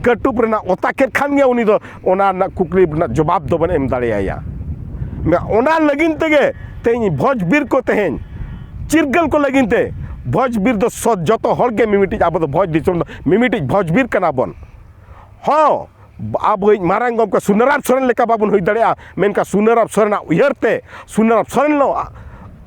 ᱠᱟᱹᱴᱩᱵ ᱨᱮᱱᱟᱜ ᱚᱛᱟ ᱠᱮᱫ ᱠᱷᱟᱱ ᱜᱮ ᱩᱱᱤ ᱫᱚ ᱚᱱᱟ ᱨᱮᱱᱟᱜ ᱠᱩᱠᱞᱤ ᱨᱮᱱᱟᱜ ᱡᱚᱵᱟᱵ ᱫᱚᱵᱚᱱ ᱮᱢ ᱫᱟᱲᱮᱭᱟᱭᱟ᱾ ᱢᱮ-, ᱚᱱᱟ ᱞᱟᱹᱜᱤᱫ ᱛᱮᱜᱮ ᱛᱮᱦᱮᱧ ᱵᱷᱚᱡᱽ ᱵᱤᱨ ᱠᱚ ᱛᱮᱦᱮᱧ ᱪᱤᱨᱜᱟᱹᱞ ᱠᱚ ᱞᱟᱹᱜᱤᱫ ᱛᱮ ᱵᱷᱚᱡᱽ ᱵᱤᱨ ᱫᱚ ᱥᱚ-, ᱡᱚᱛᱚ ᱦᱚᱲ ᱜᱮ ᱢᱤᱢᱤᱫᱴᱤᱡ, ᱟᱵᱚ ᱫᱚ ᱵᱷᱚᱡᱽ ᱫᱤᱥᱚᱢ ᱫᱚ ᱢᱤᱢᱤᱫᱴᱤᱡ ᱵᱷᱚᱡᱽ ᱵᱤᱨ ᱠᱟᱱᱟ ᱵᱚᱱ᱾ ᱦᱚᱸ, ᱟᱵᱚᱭᱤᱡ ᱢᱟᱨᱟᱝ ᱜᱚᱢᱠᱮ ᱥᱩᱱᱟᱨᱟᱢ ᱥᱚᱨᱮᱱ ᱞᱮᱠᱟ ᱵᱟᱵᱚᱱ ᱦᱩᱭ ᱫᱟᱲᱮᱭᱟᱜᱼᱟ, ᱢᱮᱱᱠᱷᱟᱱ ᱥᱩᱱᱟᱨᱟᱢ ᱥᱚᱨᱮᱱᱟᱜ ᱩᱭᱦᱟᱹᱨ ᱛᱮ, ᱥᱩᱱᱟᱨᱟᱢ ᱥᱚᱨᱮᱱ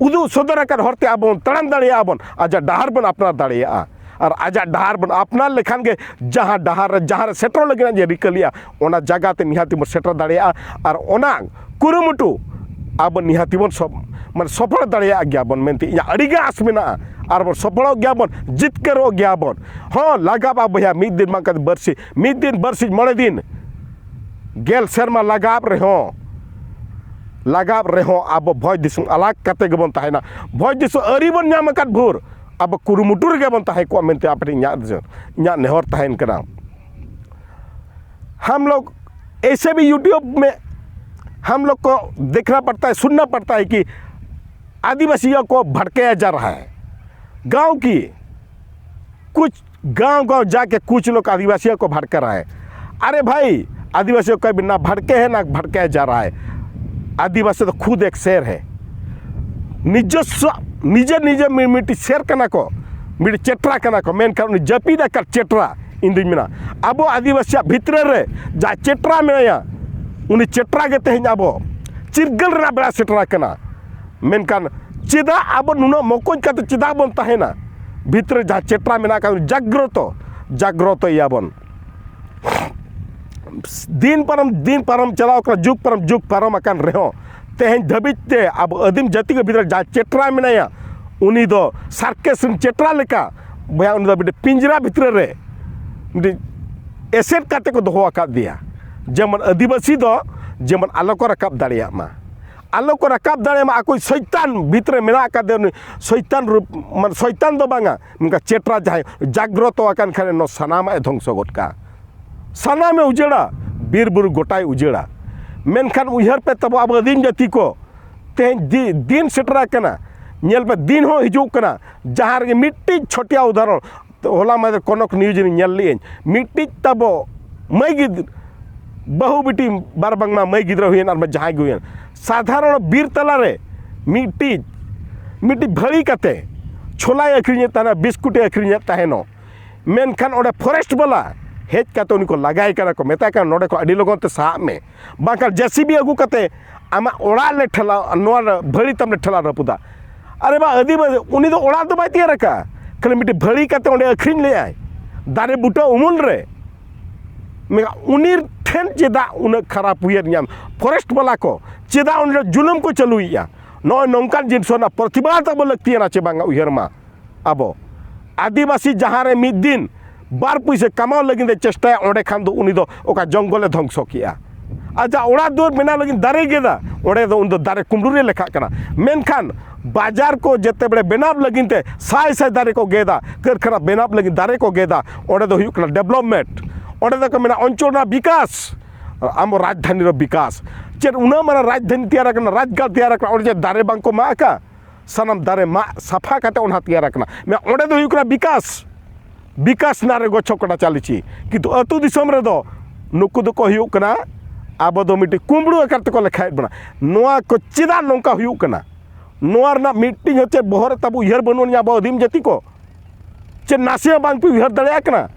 ᱩᱫᱩᱜ ᱥᱚᱫᱚᱨ ᱟᱠᱟᱫ ᱦᱚᱨ ᱛᱮ ᱟᱵᱚ ᱵᱚᱱ ᱛᱟᱲᱟᱢ ᱫᱟᱲᱮᱭᱟᱜᱼᱟ ᱵᱚᱱ, ᱟᱡᱟᱜ ᱰᱟᱦᱟᱨ ᱵᱚᱱ ᱟᱯᱱᱟᱨ ᱫᱟᱲᱮᱭᱟᱜᱼᱟ᱾ ᱟᱨ ᱟᱡᱟᱜ ᱰᱟᱦᱟᱨ ᱵᱚᱱ ᱟᱯᱱᱟᱨ ᱞᱮᱠᱷᱟᱱ ᱜᱮ ᱡᱟᱦᱟᱸ ᱰᱟᱦᱟᱨ ᱨᱮ, ᱡᱟᱦᱟᱸ ᱨᱮ ᱥᱮᱴᱮᱨᱚᱜ ᱞᱟᱹᱜᱤᱫ ᱟᱡ ᱮ ᱨᱤᱠᱟᱹ ᱞᱮᱜᱼᱟ, ᱚᱱᱟ ᱡᱟᱭᱜᱟ ᱛᱮ ᱱᱤᱦᱟᱹᱛ ᱵᱚᱱ ᱥᱮᱴᱮᱨ ᱫᱟᱲᱮᱭᱟᱜᱼᱟ᱾ ᱟᱨ ᱚᱱᱟ ᱠᱩᱨᱩᱢᱩᱴᱩ ᱟᱵᱚ ᱱᱤᱦᱟᱹᱛ ᱵᱚᱱ ᱥᱚᱯ-, ᱢᱟᱱᱮ ᱥᱚᱯᱷᱚᱞ ᱫᱟᱲᱮᱭᱟᱜ ᱜᱮᱭᱟ ᱵᱚᱱ ᱢᱮᱱᱛᱮ ᱤᱧᱟᱹᱜ ᱟᱹᱰᱤ ᱜᱮ ᱟᱥ ᱢᱮᱱᱟᱜᱼᱟ᱾ ᱟᱨ ᱵᱚᱱ ᱥᱚᱯᱷᱚᱞᱚᱜ ᱜᱮᱭᱟ ᱵᱚᱱ, ᱡᱤᱛᱠᱟᱹᱨᱚᱜ ᱜᱮᱭᱟ ᱵᱚᱱ᱾ ᱦᱚᱸ, ᱞᱟᱜᱟᱜᱼᱟ ᱵᱚᱭᱦᱟ, ᱢᱤᱫ ᱫᱤᱱ ᱵᱟᱝ ᱠᱟᱛᱮ ᱵᱟᱹᱨᱥᱤ, ᱢᱤᱫ ᱫᱤᱱ, ᱵᱟᱹᱨᱥᱤ, ᱢᱚᱬᱮ ᱫᱤᱱ, ᱜᱮᱞ ᱥᱮᱨᱢᱟ ᱞᱟᱜᱟᱣ ᱨᱮᱦᱚᱸ, ᱞᱟᱜᱟᱣ ᱨᱮᱦᱚᱸ ᱟᱵᱚ ᱵᱷᱚᱡᱽ ᱫᱤᱥᱚᱢ ᱟᱞᱟᱜᱽ ᱠᱟᱛᱮ ᱜᱮᱵᱚᱱ ᱛᱟᱦᱮᱱᱟ᱾ ᱵᱷᱚᱡᱽ ᱫᱤᱥᱚᱢ ᱟᱹᱨᱤ ᱵᱚᱱ ᱧᱟᱢ ᱟᱠᱟᱫ ᱵᱷᱳᱨ ᱟᱵᱚ ᱠᱩᱨᱩᱢᱩᱴᱩ ᱨᱮᱜᱮ ᱵᱚᱱ ᱛᱟᱦᱮᱸ ᱠᱚᱜᱼᱟ ᱢᱮᱱᱛᱮ ᱟᱯᱮ ᱴᱷᱮᱱ ᱤᱧᱟᱹᱜ, ᱤᱧᱟᱹᱜ ᱱᱮᱦᱚᱨ ᱛᱟᱦᱮᱱ ᱠᱟᱱᱟ᱾ हम लोग ऐसे भी YouTube में हम लोग को देखना पड़ता है, सुनना पड़ता है कि आदिवासियों को भड़काया जा रहा है। गांव की कुछ गांव गांव जाके कुछ लोग आदिवासियों को भड़का रहा है। अरे भाई, आदिवासियों को कभी ना भड़के है ना भड़काया जा रहा है। आदिवासी तो खुद एक शेर है। নিজস্ব ᱱᱤᱡᱮ ᱱᱤᱡᱮ ᱢᱤ- ᱢᱤᱫᱴᱤᱡ ᱥᱮᱨ ᱠᱟᱱᱟ ᱠᱚ, ᱢᱤᱫᱴᱤᱡ ᱪᱮᱴᱨᱟ ᱠᱟᱱᱟ ᱠᱚ, ᱢᱮᱱᱠᱷᱟᱱ ᱩᱱᱤ ᱡᱟᱹᱯᱤᱫ ᱟᱠᱟᱫ ᱪᱮᱴᱨᱟ, ᱤᱧ ᱫᱩᱧ ᱢᱮᱱᱟ, ᱟᱵᱚ ᱟᱹᱫᱤᱵᱟᱹᱥᱤᱭᱟᱜ ᱵᱷᱤᱛᱨᱤ ᱨᱮ ᱡᱟᱦᱟᱸ ᱪᱮᱴᱨᱟ ᱢᱮᱱᱟᱭᱟ, ᱩᱱᱤ ᱪᱮᱴᱨᱟ ᱜᱮ ᱛᱮᱦᱮᱧ ᱟᱵᱚ ᱪᱤᱨᱜᱟᱹᱞ ᱨᱮᱱᱟᱜ ᱵᱮᱲᱟ ᱥᱮᱴᱮᱨ ᱟᱠᱟᱱᱟ᱾ ᱢᱮᱱᱠᱷᱟᱱ ᱪᱮᱫᱟᱜ ᱟᱵᱚ ᱱᱩᱱᱟᱹᱜ ᱢᱚᱠᱚᱧ ᱠᱟᱛᱮ ᱪᱮᱫᱟᱜ ᱵᱚᱱ ᱛᱟᱦᱮᱱᱟ? ᱵᱷᱤᱛᱨᱤ ᱨᱮ ᱡᱟᱦᱟᱸ ᱪᱮᱴᱨᱟ ᱢᱮᱱᱟᱜ ᱟᱠᱟᱫ, ᱡᱟᱜᱽᱨᱚᱛᱚ, ᱡᱟᱜᱽᱨᱚᱛᱚᱭᱮᱭᱟ ᱵᱚᱱ᱾ ᱫᱤᱱ ᱯᱟᱨᱚᱢ ᱫᱤᱱ ᱯᱟᱨᱚᱢ ᱪᱟᱞᱟᱣ ᱠᱟᱱᱟ, ᱡᱩᱜᱽ ᱯᱟᱨᱚᱢ ᱡᱩᱜᱽ ᱯᱟᱨᱚᱢ ᱟᱠᱟᱱ ᱨᱮᱦᱚᱸ, ᱛᱮᱦᱮᱧ ᱫᱷᱟᱹᱵᱤᱡ ᱛᱮ ᱟᱵᱚ ᱟᱹᱫᱤᱢ ᱡᱟᱹᱛᱤ ᱠᱚ ᱵᱷᱤᱛᱨᱤ ᱨᱮ ᱡᱟᱦᱟᱸ ᱪᱮᱴᱨᱟ ᱢᱮᱱᱟᱭᱟ, ᱩᱱᱤ ᱫᱚ ᱥᱟᱨᱠᱮᱥ ᱨᱮᱱ ᱪᱮᱴᱨᱟ ᱞᱮᱠᱟ, ᱵᱚᱭᱦᱟ, ᱩᱱᱤ ᱫᱚ ᱢᱤᱫᱴᱤᱡ ᱯᱤᱸᱡᱽᱨᱟ ᱵᱷᱤᱛᱨᱤ ᱨᱮ ᱢᱤᱫᱴᱤᱡ ᱮᱥᱮᱫ ᱠᱟᱛᱮ ᱠᱚ ᱫᱚᱦᱚ ᱟᱠᱟᱫᱮᱭᱟ᱾ ᱡᱮᱢᱚᱱ ᱟᱹᱫᱤᱵᱟᱹᱥᱤ ᱫᱚ ᱡᱮᱢᱚᱱ ᱟᱞᱚ ᱠᱚ ᱨᱟᱠᱟᱵ ᱫᱟᱲᱮᱭᱟᱜ ᱢᱟ, ᱟᱞᱚ ᱠᱚ ᱨᱟᱠᱟᱵ ᱫᱟᱲᱮᱭᱟᱜ ᱢᱟ᱾ ᱟᱠᱚ ᱥᱚᱭᱛᱟᱱ ᱵᱷᱤᱛᱨᱤ ᱨᱮ ᱢᱮᱱᱟᱜ ᱟᱠᱟᱫᱮ, ᱩᱱᱤ ᱥᱚᱭᱛᱟᱱ ᱨᱩᱯ, ᱢᱟᱱᱮ ᱥᱚᱭᱛᱟᱱ ᱫᱚ ᱵᱟᱝᱟ, ᱱᱚᱝᱠᱟ ᱪᱮᱴᱨᱟ ᱡᱟᱦᱟᱸᱭ ᱡᱟᱜᱽᱨᱚᱛᱚ ᱟᱠᱟᱱ ᱠᱷᱟᱱᱮ ᱱᱚᱣᱟ ᱥᱟᱱᱟᱢᱟᱜ ᱮ ᱫᱷᱚᱝᱥᱚ ᱜᱚᱫ ᱠᱟᱜᱼᱟ, ᱥᱟᱱᱟᱢᱮ ᱩᱡᱟᱹᱲᱟ, ᱵᱤᱨ ᱵᱩᱨᱩ ᱜᱚᱴᱟᱭ ᱩᱡᱟᱹᱲᱟ᱾ ᱢᱮᱱᱠᱷᱟᱱ ᱩᱭᱦᱟᱹᱨ ᱯᱮ ᱛᱟᱵᱚ ᱟᱵᱚ ᱟᱹᱫᱤᱢ ᱡᱟᱹᱛᱤ ᱠᱚ, ᱛᱮᱦᱮᱧ ᱫᱤ- ᱫᱤᱱ ᱥᱮᱴᱮᱨ ᱟᱠᱟᱱᱟ, ᱧᱮᱞ ᱯᱮ ᱫᱤᱱ ᱦᱚᱸ ᱦᱤᱡᱩᱜ ᱠᱟᱱᱟ, ᱡᱟᱦᱟᱸ ᱨᱮᱜᱮ ᱢᱤᱫᱴᱤᱡ ᱪᱷᱳᱴᱤᱭᱟ ᱩᱫᱟᱦᱚᱨᱚᱱ, ᱛᱚ ᱦᱚᱞᱟ ᱢᱟᱫᱷᱮᱨ ᱠᱚᱱᱚᱠ ᱱᱤᱭᱩᱡᱽ ᱨᱤᱧ ᱧᱮᱞ ᱞᱮᱜᱼᱟᱹᱧ, ᱢᱤᱫᱴᱤᱡ ᱛᱟᱵᱚ ᱢᱟᱹᱭ ᱜᱤᱫᱽᱨᱟᱹ, ᱵᱟᱹᱦᱩ ᱵᱤᱴᱤ, ᱵᱟᱨ ᱵᱟᱝᱢᱟ ᱢᱟᱹᱭ ᱜᱤᱫᱽᱨᱟᱹ ᱦᱩᱭᱮᱱ ᱟᱨ ᱢᱟ ᱡᱟᱦᱟᱸᱭ ᱜᱮ ᱦᱩᱭᱮᱱ, ᱥᱟᱫᱷᱟᱨᱚᱱ ᱵᱤᱨ ᱛᱟᱞᱟᱨᱮ ᱢᱤᱫᱴᱤᱡ, ᱢᱤᱫᱴᱤᱡ ᱵᱷᱟᱹᱲᱤ ᱠᱟᱛᱮ ᱪᱷᱳᱞᱟᱭ ᱟᱹᱠᱷᱨᱤᱧᱮᱫ ᱛᱟᱦᱮᱱᱟ, ᱵᱤᱥᱠᱩᱴᱮ ᱟᱹᱠᱷᱨᱤᱧᱮᱫ ᱛᱟᱦᱮᱱᱚᱜ᱾ ᱢᱮᱱᱠᱷᱟᱱ ᱚᱸᱰᱮ ᱯᱷᱚᱨᱮᱥᱴ ᱵᱟᱞᱟ ᱦᱮᱡ ᱠᱟᱛᱮ ᱩᱱᱤ ᱠᱚ ᱞᱟᱜᱟᱭ ᱠᱟᱱᱟ ᱠᱚ, ᱢᱮᱛᱟᱭ ᱠᱟᱱᱟ, "ᱱᱚᱰᱮ ᱠᱷᱚᱱ ᱟᱹᱰᱤ ᱞᱚᱜᱚᱱ ᱛᱮ ᱥᱟᱦᱟᱜ ᱢᱮ, ᱵᱟᱝᱠᱷᱟᱱ ᱡᱮᱥᱤᱵᱤ ᱟᱹᱜᱩ ᱠᱟᱛᱮ ᱟᱢᱟᱜ ᱚᱲᱟᱜ ᱞᱮ ᱴᱷᱮᱞᱟᱣ, ᱱᱚᱣᱟ ᱵᱷᱟᱹᱲᱤ ᱛᱟᱢ ᱞᱮ ᱴᱷᱮᱞᱟᱣ ᱨᱟᱹᱯᱩᱫᱟ᱾" ᱟᱨᱮ ᱵᱟ, ᱟᱹᱫᱤᱵᱟᱹᱥᱤ, ᱩᱱᱤ ᱫᱚ ᱚᱲᱟᱜ ᱫᱚ ᱵᱟᱭ ᱛᱮᱭᱟᱨ ᱟᱠᱟᱫᱼᱟ, ᱠᱷᱟᱹᱞᱤ ᱢᱤᱫᱴᱤᱡ ᱵᱷᱟᱹᱲᱤ ᱠᱟᱛᱮ ᱚᱸᱰᱮ ᱟᱹᱠᱷᱨᱤᱧ ᱞᱮᱫᱼᱟᱭ ᱫᱟᱨᱮ ᱵᱩᱴᱟᱹ ᱩᱢᱩᱞ ᱨᱮ᱾ ᱢᱮᱱᱠᱷᱟᱱ ᱩᱱᱤ ᱴᱷᱮᱱ ᱪᱮᱫᱟᱜ ᱩᱱᱟᱹᱜ ᱠᱷᱟᱨᱟᱯ ᱩᱭᱦᱟᱹᱨ ᱧᱟᱢ? ᱯᱷᱚᱨᱮᱥᱴ ᱵᱟᱞᱟ ᱠᱚ ᱪᱮᱫᱟᱜ ᱚᱸᱰᱮ ᱡᱩᱞᱩᱢ ᱠᱚ ᱪᱟᱹᱞᱩᱭᱮᱫᱼᱟ? ᱱᱚᱜᱼᱚᱭ ᱱᱚᱝᱠᱟᱱ ᱡᱤᱱᱤᱥ ᱨᱮᱱᱟᱜ ᱯᱨᱚᱛᱤᱵᱟᱫ ᱟᱵᱚ ᱞᱟᱹᱠᱛᱤᱭᱟᱱᱟ ᱪᱮ ᱵᱟᱝᱟ? ᱩᱭᱦᱟᱹᱨ ᱢᱟ ᱟᱵᱚ ᱟᱹᱫᱤᱵᱟᱹᱥᱤ ᱡᱟᱦᱟᱸ ᱨᱮ ᱢᱤᱫ ᱫᱤᱱ ᱵᱟᱨ ᱯᱩᱭᱥᱟᱹ ᱠᱟᱢᱟᱣ ᱞᱟᱹᱜᱤᱫ ᱮ ᱪᱮᱥᱴᱟᱭᱟ, ᱚᱸᱰᱮ ᱠᱷᱟᱱ ᱫᱚ ᱩᱱᱤ ᱫᱚ ᱚᱠᱟ ᱡᱚᱝᱜᱚᱞᱮ ᱫᱷᱚᱝᱥᱚ ᱠᱮᱜᱼᱟ᱾ ᱟᱡᱟᱜ ᱚᱲᱟᱜ ᱫᱩᱣᱟᱹᱨ ᱵᱮᱱᱟᱣ ᱞᱟᱹᱜᱤᱫ ᱫᱟᱨᱮ ᱜᱮᱫᱟ, ᱚᱸᱰᱮ ᱫᱚ ᱩᱱᱤ ᱫᱚ ᱫᱟᱨᱮ ᱠᱩᱢᱵᱽᱲᱩ ᱨᱮ ᱞᱮᱠᱷᱟᱜ ᱠᱟᱱᱟ᱾ ᱢᱮᱱᱠᱷᱟᱱ ᱵᱟᱡᱟᱨ ᱠᱚ ᱡᱮᱛᱮ ᱵᱮᱲᱮ ᱵᱮᱱᱟᱣ ᱞᱟᱹᱜᱤᱫ ᱛᱮ ᱥᱟᱭ ᱥᱟᱭ ᱫᱟᱨᱮ ᱠᱚ ᱜᱮᱫᱟ, ᱠᱟᱹᱨᱠᱷᱟᱱᱟ ᱵᱮᱱᱟᱣ ᱞᱟᱹᱜᱤᱫ ᱫᱟᱨᱮ ᱠᱚ ᱜᱮᱫᱟ, ᱚᱸᱰᱮ ᱫᱚ ᱦᱩᱭᱩᱜ ᱠᱟᱱᱟ ᱰᱮᱵᱷᱞᱚᱯᱢᱮᱱᱴ, ᱚᱸᱰᱮ ᱫᱚᱠᱚ ᱢᱮᱱᱟ ᱚᱧᱪᱚᱞ ᱨᱮᱱᱟᱜ ᱵᱤᱠᱟᱥ, ᱟᱢ ᱨᱟᱡᱽᱫᱷᱟᱱᱤ ᱨᱮ ᱵᱤᱠᱟᱥ᱾ ᱪᱮᱫ ᱩᱱᱟᱹᱜ ᱢᱟᱨᱟᱝ ᱨᱟᱡᱽᱫᱷᱟᱱᱤ ᱛᱮᱭᱟᱨ ᱟᱠᱟᱱᱟ, ᱨᱟᱡᱽᱜᱟᱲ ᱛᱮᱭᱟᱨ ᱟᱠᱟᱱᱟ, ᱚᱸᱰᱮ ᱪᱮᱫ ᱫᱟᱨᱮ ᱵᱟᱝ ᱠᱚ ᱢᱟᱜ ᱟᱠᱟᱫ? ᱥᱟᱱᱟᱢ ᱫᱟᱨᱮ ᱢᱟᱜ ᱥᱟᱯᱷᱟ ᱠᱟᱛᱮ ᱚᱱᱟ ᱛᱮᱭᱟᱨ ᱟᱠᱟᱱᱟ᱾ ᱢᱮ ᱚᱸᱰᱮ ᱫᱚ ᱦᱩᱭᱩᱜ ᱠᱟᱱᱟ ᱵᱤᱠᱟᱥ, ᱵᱤᱠᱟᱥ ᱱᱟ ᱨᱮ ᱜᱚᱪᱷᱚ ᱠᱚᱰᱟ ᱪᱟᱞᱤᱪᱤ᱾ ᱠᱤᱱᱛᱩ ᱟᱹᱛᱩ ᱫᱤᱥᱚᱢ ᱨᱮᱫᱚ ᱱᱩᱠᱩ ᱫᱚᱠᱚ ᱦᱩᱭᱩᱜ ᱠᱟᱱᱟ, ᱟᱵᱚ ᱫᱚ ᱢᱤᱫᱴᱤᱡ ᱠᱩᱢᱵᱽᱲᱩ ᱟᱠᱟᱨ ᱛᱮᱠᱚ ᱞᱮᱠᱷᱟᱭᱮᱫ ᱵᱚᱱᱟ᱾ ᱱᱚᱣᱟ ᱠᱚ ᱪᱮᱫᱟᱜ ᱱᱚᱝᱠᱟ ᱦᱩᱭᱩᱜ ᱠᱟᱱᱟ? ᱱᱚᱣᱟ ᱨᱮᱱᱟᱜ ᱢᱤᱫᱴᱤᱡ ᱦᱚᱸ ᱪᱮᱫ ᱵᱚᱦᱚᱜ ᱨᱮ ᱛᱟᱵᱚ ᱩᱭᱦᱟᱹᱨ ᱵᱟᱹᱱᱩᱜ ᱟᱹᱱᱤᱡ ᱟᱵᱚ ᱟᱹᱫᱤᱢ ᱡᱟᱹᱛᱤ ᱠᱚ? ᱪᱮᱫ ᱱᱟᱥᱮ ᱦᱚᱸ ᱵᱟᱝ ᱯᱮ ᱩᱭᱦᱟᱹᱨ ᱫᱟᱲᱮᱭᱟᱜ ᱠᱟᱱᱟ?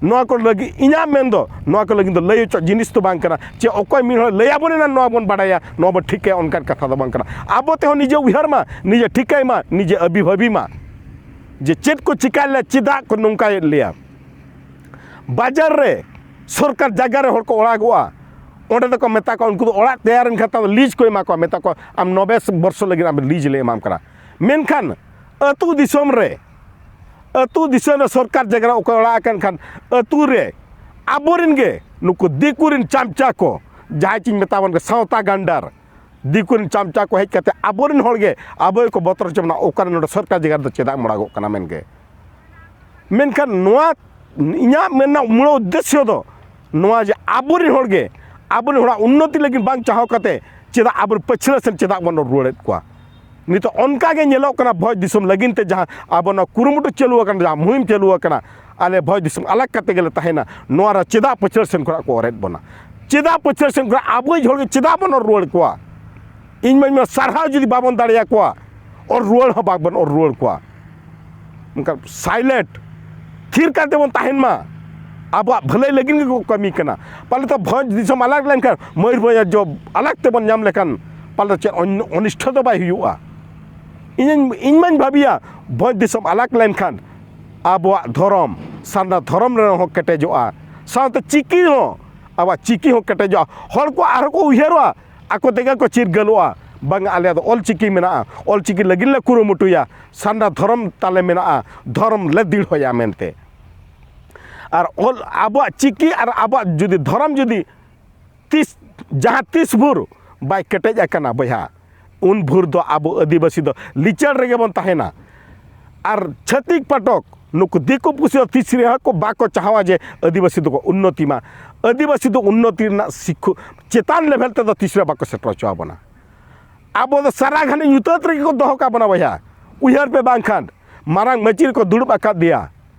ᱱᱚᱣᱟ ᱠᱚ ᱞᱟᱹᱜᱤᱫ ᱤᱧᱟᱹᱜ ᱢᱮᱱ ᱫᱚ, ᱱᱚᱣᱟ ᱠᱚ ᱞᱟᱹᱜᱤᱫ ᱫᱚ ᱞᱟᱹᱭ ᱦᱚᱪᱚ ᱡᱤᱱᱤᱥ ᱫᱚ ᱵᱟᱝ ᱠᱟᱱᱟ᱾ ᱪᱮ ᱚᱠᱚᱭ ᱢᱤᱫ ᱦᱚᱲ ᱞᱟᱹᱭ ᱟᱵᱚᱱ ᱮᱱᱟ ᱱᱚᱣᱟ ᱵᱚᱱ ᱵᱟᱲᱟᱭᱟ, ᱱᱚᱣᱟ ᱵᱚᱱ ᱴᱷᱤᱠᱟᱹᱭᱟ, ᱚᱱᱠᱟᱱ ᱠᱟᱛᱷᱟ ᱫᱚ ᱵᱟᱝ ᱠᱟᱱᱟ᱾ ᱟᱵᱚ ᱛᱮᱦᱚᱸ ᱱᱤᱡᱮ ᱩᱭᱦᱟᱹᱨ ᱢᱟ, ᱱᱤᱡᱮ ᱴᱷᱤᱠᱟᱹᱭ ᱢᱟ, ᱱᱤᱡᱮ ᱟᱹᱵᱤ ᱵᱷᱟᱹᱵᱤ ᱢᱟ, ᱡᱮ ᱪᱮᱫ ᱠᱚ ᱪᱤᱠᱟᱹ ᱞᱮᱭᱟ, ᱪᱮᱫᱟᱜ ᱠᱚ ᱱᱚᱝᱠᱟᱭᱮᱫ ᱞᱮᱭᱟ? ᱵᱟᱡᱟᱨ ᱨᱮ ᱥᱚᱨᱠᱟᱨ ᱡᱟᱭᱜᱟ ᱨᱮ ᱦᱚᱲ ᱠᱚ ᱚᱲᱟᱜᱚᱜᱼᱟ, ᱚᱸᱰᱮ ᱫᱚᱠᱚ ᱢᱮᱛᱟ ᱠᱚᱣᱟ, ᱩᱱᱠᱩ ᱫᱚ ᱚᱲᱟᱜ ᱛᱮᱭᱟᱨ ᱮᱱ ᱠᱷᱟᱱ ᱛᱟᱦᱚᱞᱮ ᱞᱤᱡᱽ ᱠᱚ ᱮᱢᱟ ᱠᱚᱣᱟ, ᱢᱮᱛᱟ ᱠᱚᱣᱟ, "ᱟᱢ ᱱᱚᱵᱮ ᱵᱚᱨᱥᱚ ᱞᱟᱹᱜᱤᱫ ᱟᱢ ᱞᱤᱡᱽ ᱞᱮ ᱮᱢᱟᱢ ᱠᱟᱱᱟ᱾" ᱢᱮᱱᱠᱷᱟᱱ ᱟᱹᱛᱩ ᱫᱤᱥᱚᱢ ᱨᱮ, ᱟᱹᱛᱩ ᱫᱤᱥᱚᱢ ᱨᱮ ᱥᱚᱨᱠᱟᱨ ᱡᱟᱭᱜᱟ ᱨᱮ ᱚᱠᱚᱭ ᱚᱲᱟᱜ ᱟᱠᱟᱱ ᱠᱷᱟᱱ, ᱟᱹᱛᱩ ᱨᱮ ᱟᱵᱚᱨᱮᱱ ᱜᱮ ᱱᱩᱠᱩ ᱫᱤᱠᱩ ᱨᱮᱱ ᱪᱟᱢᱪᱟ ᱠᱚ, ᱡᱟᱦᱟᱸᱭ ᱪᱤᱧ ᱢᱮᱛᱟ ᱵᱚᱱ ᱠᱟᱱᱟ ᱥᱟᱶᱛᱟ ᱜᱟᱱᱰᱟᱨ, ᱫᱤᱠᱩ ᱨᱮᱱ ᱪᱟᱢᱪᱟ ᱠᱚ ᱦᱮᱡ ᱠᱟᱛᱮ ᱟᱵᱚᱨᱮᱱ ᱦᱚᱲ ᱜᱮ ᱟᱵᱚ ᱜᱮᱠᱚ ᱵᱚᱛᱚᱨ ᱦᱚᱪᱚ ᱵᱚᱱᱟ, ᱚᱠᱟᱨᱮ ᱱᱚᱰᱮ ᱥᱚᱨᱠᱟᱨ ᱡᱟᱭᱜᱟ ᱨᱮᱫᱚ ᱪᱮᱫᱟᱜ ᱮᱢ ᱚᱲᱟᱜᱚᱜ ᱠᱟᱱᱟ ᱢᱮᱱᱜᱮ᱾ ᱢᱮᱱᱠᱷᱟᱱ ᱱᱚᱣᱟ ᱤᱧᱟᱹᱜ ᱢᱮᱱ ᱨᱮᱱᱟᱜ ᱢᱩᱲ ᱩᱫᱽᱫᱮᱥᱥᱚ ᱫᱚ ᱱᱚᱣᱟ ᱡᱮ ᱟᱵᱚᱨᱮᱱ ᱦᱚᱲ ᱜᱮ ᱟᱵᱚᱨᱮᱱ ᱦᱚᱲᱟᱜ ᱩᱱᱱᱚᱛᱤ ᱞᱟᱹᱜᱤᱫ ᱵᱟᱝ ᱪᱟᱦᱟᱣ ᱠᱟᱛᱮ ᱪᱮᱫᱟᱜ ᱟᱵᱚ ᱯᱟᱹᱪᱷᱞᱟᱹ ᱥᱮᱱ ᱪᱮᱫᱟᱜ ᱵᱚᱱ ᱨᱩᱣᱟᱹᱲᱮᱫ ᱠᱚᱣᱟ? ᱱᱤᱛᱚᱜ ᱚᱱᱠᱟ ᱜᱮ ᱧᱮᱞᱚᱜ ᱠᱟᱱᱟ, ᱵᱷᱚᱸᱡᱽ ᱫᱤᱥᱚᱢ ᱞᱟᱹᱜᱤᱫ ᱛᱮ ᱡᱟᱦᱟᱸ ᱟᱵᱚ ᱱᱚᱣᱟ ᱠᱩᱨᱩᱢᱩᱴᱩ ᱪᱟᱹᱞᱩ ᱟᱠᱟᱱᱟ, ᱡᱟᱦᱟᱸ ᱢᱩᱦᱤᱢ ᱪᱟᱹᱞᱩ ᱟᱠᱟᱱᱟ, ᱟᱞᱮ ᱵᱷᱚᱸᱡᱽ ᱫᱤᱥᱚᱢ ᱟᱞᱟᱜᱽ ᱠᱟᱛᱮ ᱜᱮᱞᱮ ᱛᱟᱦᱮᱱᱟ, ᱱᱚᱣᱟ ᱨᱮ ᱪᱮᱫᱟᱜ ᱯᱟᱹᱪᱷᱞᱟᱹ ᱥᱮᱱ ᱠᱷᱚᱱᱟᱜ ᱠᱚ ᱚᱨᱮᱫ ᱵᱚᱱᱟ? ᱪᱮᱫᱟᱜ ᱯᱟᱹᱪᱷᱞᱟᱹ ᱥᱮᱱ ᱠᱷᱚᱱᱟᱜ ᱟᱵᱚᱭᱤᱡ ᱦᱚᱲ ᱜᱮ ᱪᱮᱫᱟᱜ ᱵᱚᱱ ᱚᱨ ᱨᱩᱣᱟᱹᱲ ᱠᱚᱣᱟ? ᱤᱧ ᱢᱟᱧ ᱢᱮᱱᱟ, ᱥᱟᱨᱦᱟᱣ ᱡᱩᱫᱤ ᱵᱟᱵᱚᱱ ᱫᱟᱲᱮᱭᱟᱠᱚᱣᱟ, ᱚᱨ ᱨᱩᱣᱟᱹᱲ ᱦᱚᱸ ᱵᱟᱵᱚᱱ ᱚᱨ ᱨᱩᱣᱟᱹᱲ ᱠᱚᱣᱟ᱾ ᱚᱱᱠᱟ silent, ᱛᱷᱤᱨ ᱠᱟᱛᱮ ᱵᱚᱱ ᱛᱟᱦᱮᱱ ᱢᱟ᱾ ᱟᱵᱚᱣᱟᱜ ᱵᱷᱟᱹᱞᱟᱹᱭ ᱞᱟᱹᱜᱤᱫ ᱜᱮᱠᱚ ᱠᱟᱹᱢᱤ ᱠᱟᱱᱟ᱾ ᱯᱟᱞᱮ ᱛᱚ ᱵᱷᱚᱸᱡᱽ ᱫᱤᱥᱚᱢ ᱟᱞᱟᱜᱽ ᱞᱮᱱᱠᱷᱟᱱ, ᱢᱚᱭᱩᱨᱵᱷᱚᱸᱡᱽ ᱨᱟᱡᱽᱡᱚ ᱟᱞᱟᱜᱽ ᱛᱮᱵᱚᱱ ᱧᱟᱢ ᱞᱮᱠᱷᱟᱱ, ᱯᱟᱞᱮ ᱪᱮᱫ ᱚᱱ-, ᱚᱱᱤᱥᱴᱷᱚ ᱫᱚ ᱵᱟᱭ ᱦᱩᱭᱩᱜᱼᱟ᱾ ᱤᱧ, ᱤᱧ ᱢᱟᱧ ᱵᱷᱟᱹᱵᱤᱭᱟ, ᱵᱷᱚᱸᱡᱽ ᱫᱤᱥᱚᱢ ᱟᱞᱟᱜᱽ ᱞᱮᱱᱠᱷᱟᱱ ᱟᱵᱚᱣᱟᱜ ᱫᱷᱚᱨᱚᱢ, ᱥᱟᱨᱱᱟ ᱫᱷᱚᱨᱚᱢ ᱨᱮᱦᱚᱸ ᱠᱮᱴᱮᱡᱚᱜᱼᱟ, ᱥᱟᱶᱛᱮ ᱪᱤᱠᱤ ᱦᱚᱸ, ᱟᱵᱚᱣᱟᱜ ᱪᱤᱠᱤ ᱦᱚᱸ ᱠᱮᱴᱮᱡᱚᱜᱼᱟ᱾ ᱦᱚᱲ ᱠᱚ ᱟᱨᱦᱚᱸ ᱠᱚ ᱩᱭᱦᱟᱹᱨᱚᱜᱼᱟ, ᱟᱠᱚ ᱛᱮᱜᱮ ᱠᱚ ᱪᱤᱨᱜᱟᱹᱞᱚᱜᱼᱟ, "ᱵᱟᱝ, ᱟᱞᱮᱭᱟᱜ ᱫᱚ ᱚᱞ ᱪᱤᱠᱤ ᱢᱮᱱᱟᱜᱼᱟ, ᱚᱞ ᱪᱤᱠᱤ ᱞᱟᱹᱜᱤᱫ ᱞᱮ ᱠᱩᱨᱩᱢᱩᱴᱩᱭᱟ, ᱥᱟᱨᱱᱟ ᱫᱷᱚᱨᱚᱢ ᱛᱟᱞᱮ ᱢᱮᱱᱟᱜᱼᱟ, ᱫᱷᱚᱨᱚᱢ ᱞᱮ ᱫᱤᱲᱦᱚᱭᱟ" ᱢᱮᱱᱛᱮ᱾ ᱟᱨ ᱚᱞ, ᱟᱵᱚᱣᱟᱜ ᱪᱤᱠᱤ ᱟᱨ ᱟᱵᱚᱣᱟᱜ ᱡᱩᱫᱤ ᱫᱷᱚᱨᱚᱢ ᱡᱩᱫᱤ ᱛᱤᱥ, ᱡᱟᱦᱟᱸ ᱛᱤᱥ ᱵᱷᱳᱨ ᱵᱟᱭ ᱠᱮᱴᱮᱡ ᱟᱠᱟᱱᱟ ᱵᱚᱭᱦᱟ, ᱩᱱ ᱵᱷᱳᱨ ᱫᱚ ᱟᱵᱚ ᱟᱹᱫᱤᱵᱟᱹᱥᱤ ᱫᱚ ᱞᱤᱪᱟᱹᱲ ᱨᱮᱜᱮ ᱵᱚᱱ ᱛᱟᱦᱮᱱᱟ᱾ ᱟᱨ ᱪᱷᱟᱹᱛᱤᱠ ᱯᱟᱴᱚᱠ ᱱᱩᱠᱩ ᱫᱤᱠᱩ ᱯᱩᱥᱤ ᱫᱚ ᱛᱤᱥ ᱨᱮᱦᱚᱸ ᱠᱚ ᱵᱟᱠᱚ ᱪᱟᱦᱟᱣᱟ ᱡᱮ ᱟᱹᱫᱤᱵᱟᱹᱥᱤ ᱫᱚᱠᱚ ᱩᱱᱱᱚᱛᱤ ᱢᱟ᱾ ᱟᱹᱫᱤᱵᱟᱹᱥᱤ ᱫᱚ ᱩᱱᱱᱚᱛᱤ ᱨᱮᱱᱟᱜ ᱥᱤᱠᱷᱩ-, ᱪᱮᱛᱟᱱ level ᱛᱮᱫᱚ ᱛᱤᱥ ᱨᱮᱦᱚᱸ ᱵᱟᱠᱚ ᱥᱮᱴᱮᱨ ᱦᱚᱪᱚ ᱟᱵᱚᱱᱟ᱾ ᱟᱵᱚ ᱫᱚ ᱥᱟᱨᱟ ᱜᱷᱟᱱᱮ ᱧᱩᱛᱟᱹᱛ ᱨᱮᱜᱮ ᱠᱚ ᱫᱚᱦᱚ ᱠᱟᱜ ᱵᱚᱱᱟ ᱵᱚᱭᱦᱟ᱾ ᱩᱭᱦᱟᱹᱨ ᱯᱮ ᱵᱟᱝᱠᱷᱟᱱ, ᱢᱟᱨᱟᱝ ᱢᱟᱹᱪᱤ ᱨᱮᱠᱚ ᱫᱩᱲᱩᱵ ᱟᱠᱟᱫᱮᱭᱟ,